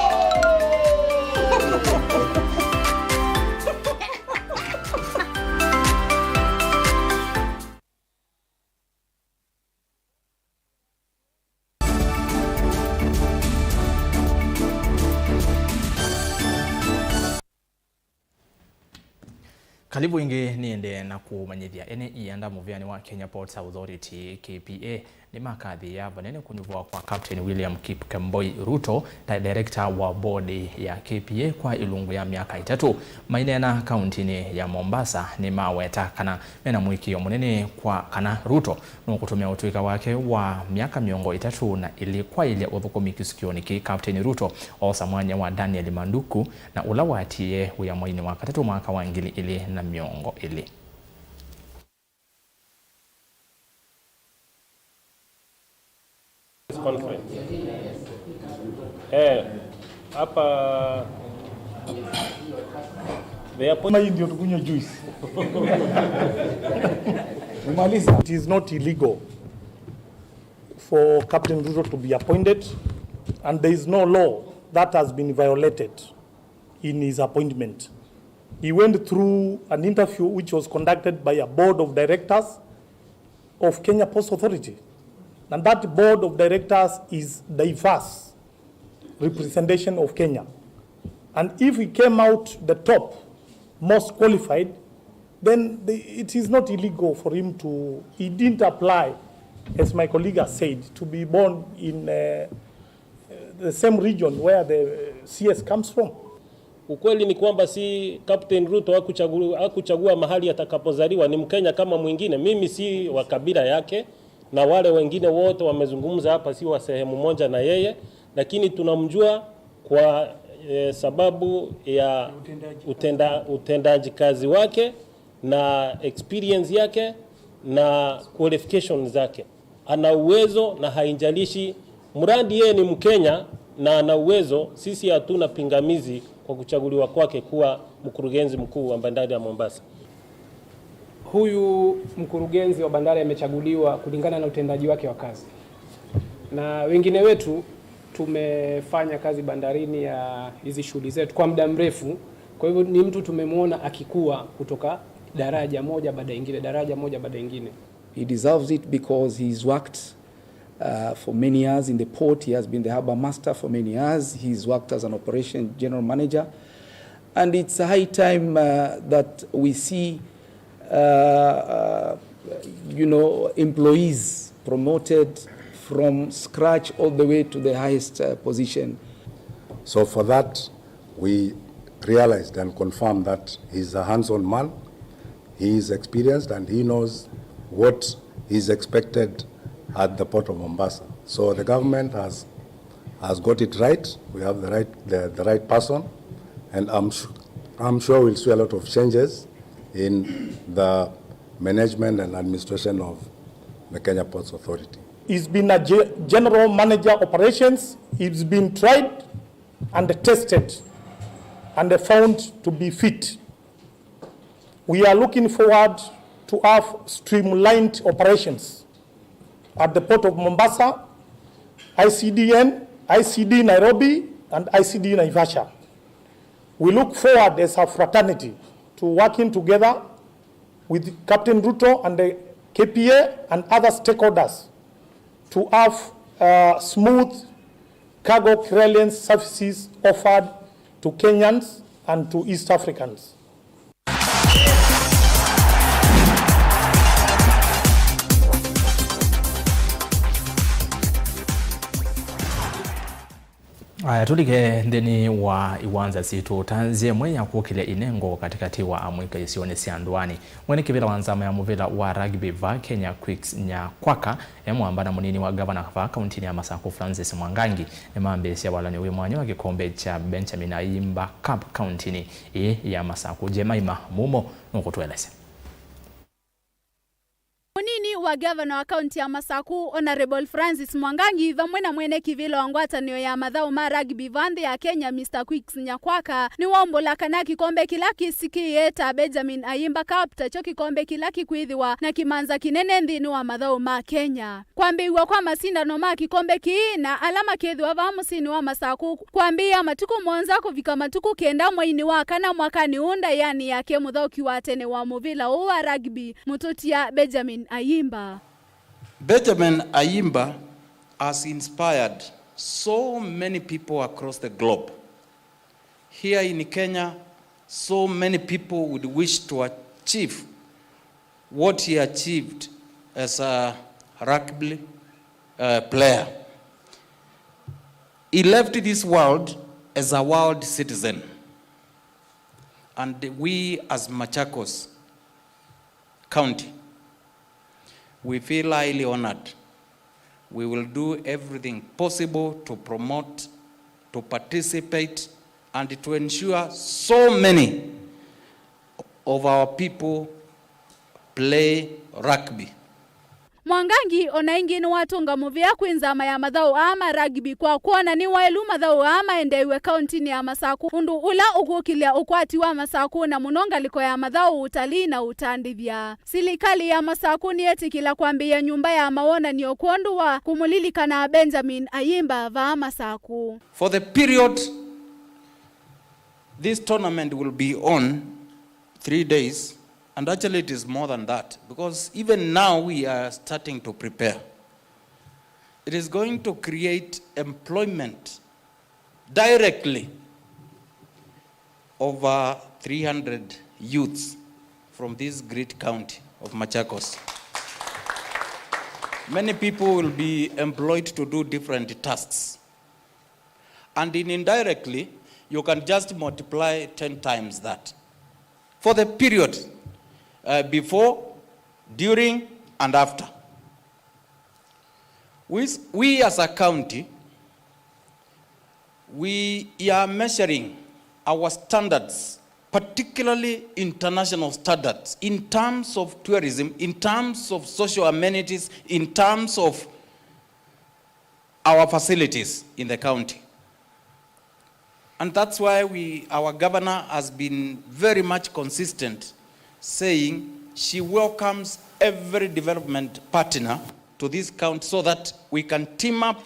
Karibu ĩngĩ, nĩendee na kũmanyĩthya ene ianda mũvĩanĩ wa Kenya Ports Authority, K P A, nĩmakathĩĩa vanene kũnyuvwa kwa Captain William Kipkemboi Ruto ta director wa board ya K P A kwa ilungu ya myaka ĩtatũ. Maineena kauntinĩ ya Mombasa, nĩmaweta kana mena mũĩkĩĩo mũnene kwa kana Ruto nũkũtũmĩa ũtũĩka wake wa myaka mĩongo ĩtatũ na ĩlĩ kwaĩlya ũthũkũmi kĩsikĩonĩ kĩĩ. Captain Ruto oosa mwanya wa Daniel Manduku, na ũla watiie wĩa mweinĩ wa katatũ mwaka wa ngili ilĩ na mĩongo ĩlĩ. Conference. Eh, hapa the appoint- Hii ndio tukunywe juice. Nimaliza. It is not illegal for Captain Ruto to be appointed, and there is no law that has been violated in his appointment. He went through an interview which was conducted by a board of directors of Kenya Ports Authority. And that board of directors is diverse representation of Kenya. And if he came out the top, most qualified, then the, it is not illegal for him to, he didn't apply, as my colleague has said, to be born in, uh, the same region where the C S comes from. Ukweli ni kwamba si Captain Ruto hakuchagua, hakuchagua mahali atakapozaliwa, ni Mkenya kama mwingine. Mimi si wa kabila yake, na wale wengine wote wamezungumza hapa si wa sehemu moja na yeye, lakini tunamjua kwa, eh, sababu ya utenda-, utendaji kazi wake na experience yake na qualifications zake. Ana uwezo na haijalishi, mradi yeye ni Mkenya na ana uwezo, sisi hatuna pingamizi kwa kuchaguliwa kwake kuwa mkurugenzi mkuu wa bandari ya Mombasa. Huyu mkurugenzi wa bandari amechaguliwa kulingana na utendaji wake wa kazi, na wengine wetu tumefanya kazi bandarini ya hizi shughuli zetu kwa muda mrefu. Kwa hivyo ni mtu tumemwona akikua kutoka daraja moja baada ingine, daraja moja baada ingine. He deserves it because he's worked, uh, for many years in the port. He has been the harbour master for many years. He's worked as an operation general manager. And it's high time, uh, that we see, uh, uh, you know, employees promoted from scratch all the way to the highest, uh, position. So for that, we realized and confirmed that he's a hands-on man, he is experienced, and he knows what is expected at the Port of Mombasa. So the government has, has got it right. We have the right, the, the right person, and I'm su-, I'm sure we'll see a lot of changes in the management and administration of the Kenya Ports Authority. He's been a ge-, general manager operations. He's been tried and tested and found to be fit. We are looking forward to have streamlined operations at the Port of Mombasa, I C D N, I C D Nairobi, and I C D Naivasha. We look forward as a fraternity to working together with Captain Ruto and the K P A and other stakeholders to have, uh, smooth cargo clearance services offered to Kenyans and to East Africans. Aya, tũlike nthĩnĩ wa iwanza sitũ. Ta nzĩa ĩmwe ya kũkĩlya inengo katĩkatĩ wa amũika isionĩ sya ndũanĩ, mwene kĩvĩla wa nzama ya mũvĩla wa rugby va Kenya, Quicks Nyakwaka, e mwamba na mũnini wa ngavana va kauntinĩ ya Masakũ, Francis Mwangangi, nĩmambĩĩsya walany'o wĩ mwanya wa kĩkombe kya Benjamin Ayimba Cup kauntinĩ ĩĩ ya Masakũ. Jemaima Mumo nũkũtũelesya. Mũnini wa ngavana wa kaunti ya Masakũ, Honourable Francis Mwangangi, vamwe na mwene kĩvĩla wa ngwatanĩo ya mathaũ ma rugby va nthĩ ya Kenya, Mister Quicks Nyakwaka, nĩwaumbũla kana kĩkombe kĩla kĩsikĩĩe ta Benjamin Ayimba Cup takyo kĩkombe kĩla kĩkwĩthĩwa na kĩmanza kĩnene nthĩnĩ wa mathaũ ma Kenya. Kwambĩĩw'a kwa masindano ma kĩkombe kĩĩ na ala makethĩwa vaa mũsyĩnĩ wa Masakũ kwambĩĩa matukũ mũonza kũvika matukũ kenda mweinĩ wa kana mwakanĩ ũũ ndaĩanĩ yake mũthaũki wa tene wa mũvĩla ũũ wa rugby, mũtũtia Benjamin Ayimba. Benjamin Ayimba has inspired so many people across the globe. Here in Kenya, so many people would wish to achieve what he achieved as a rugby, uh, player. He left this world as a world citizen, and we as Machakos County, we feel highly honored. We will do everything possible to promote, to participate, and to ensure so many of our people play rugby. Mwangangi o na ĩngĩ nĩwatũnga mũvea kwĩ nzama ya mathaũ aa ma rugby kwa kwona nĩ waĩlu mathaũ aa maendeew'e kauntinĩ ya Masakũ, ũndũ ũla ũkũkĩlya ũkwati wa Masakũ na mũno ngalĩko ya mathaũ, ũtalii na ũtandĩthya. Silikalĩ ya Masakũ nĩyetĩkĩla kwambĩĩa nyũmba ya mawonany'o kwondũ wa kũmũlilikana Benjamin Ayimba vaa Masakũ. For the period this tournament will be on, three days, and actually it is more than that, because even now we are starting to prepare. It is going to create employment directly over three hundred youths from this great county of Machakos. Many people will be employed to do different tasks. And in indirectly, you can just multiply ten times that. For the period, uh, before, during, and after. We, we as a county, we are measuring our standards, particularly international standards, in terms of tourism, in terms of social amenities, in terms of our facilities in the county. And that's why we, our governor has been very much consistent, saying she welcomes every development partner to this county so that we can team up,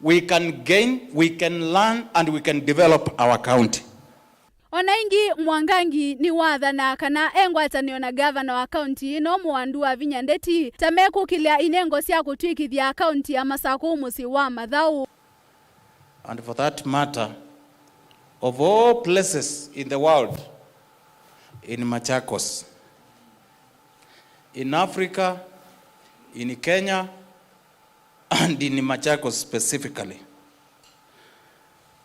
we can gain, we can learn, and we can develop our county. O na ĩngĩ, Mwangangi nĩwathanaa kana e ngwatanĩo na ngavana wa kaunti ĩno, Mũwandu Wavinya Ndeti, ta mekũkĩlya inengo sya kũtw'ĩkĩthya kaunti ya Masakũ mũsyĩ wa mathaũ. And for that matter, of all places in the world, in Machakos, in Africa, in Kenya, and in Machakos specifically,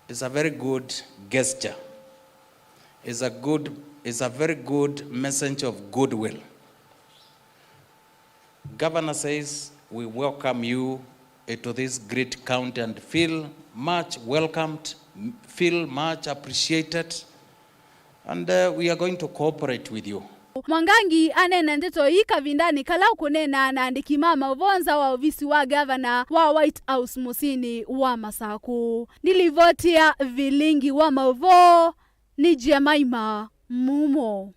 it's a very good gesture is a good, is a very good message of goodwill. Governor says we welcome you, eh, to this great county and feel much welcomed, m-, feel much appreciated, and, uh, we are going to cooperate with you. Mwangangi aneena ndeto ii kavindanĩ kala ũkũneena na andĩki ma maũvoo nza wa ovisi wa gavana wa White House mũsyĩnĩ wa Masakũ. Nĩlivoti ya Vilingi wa maũvoo nĩ Jemima Mumo.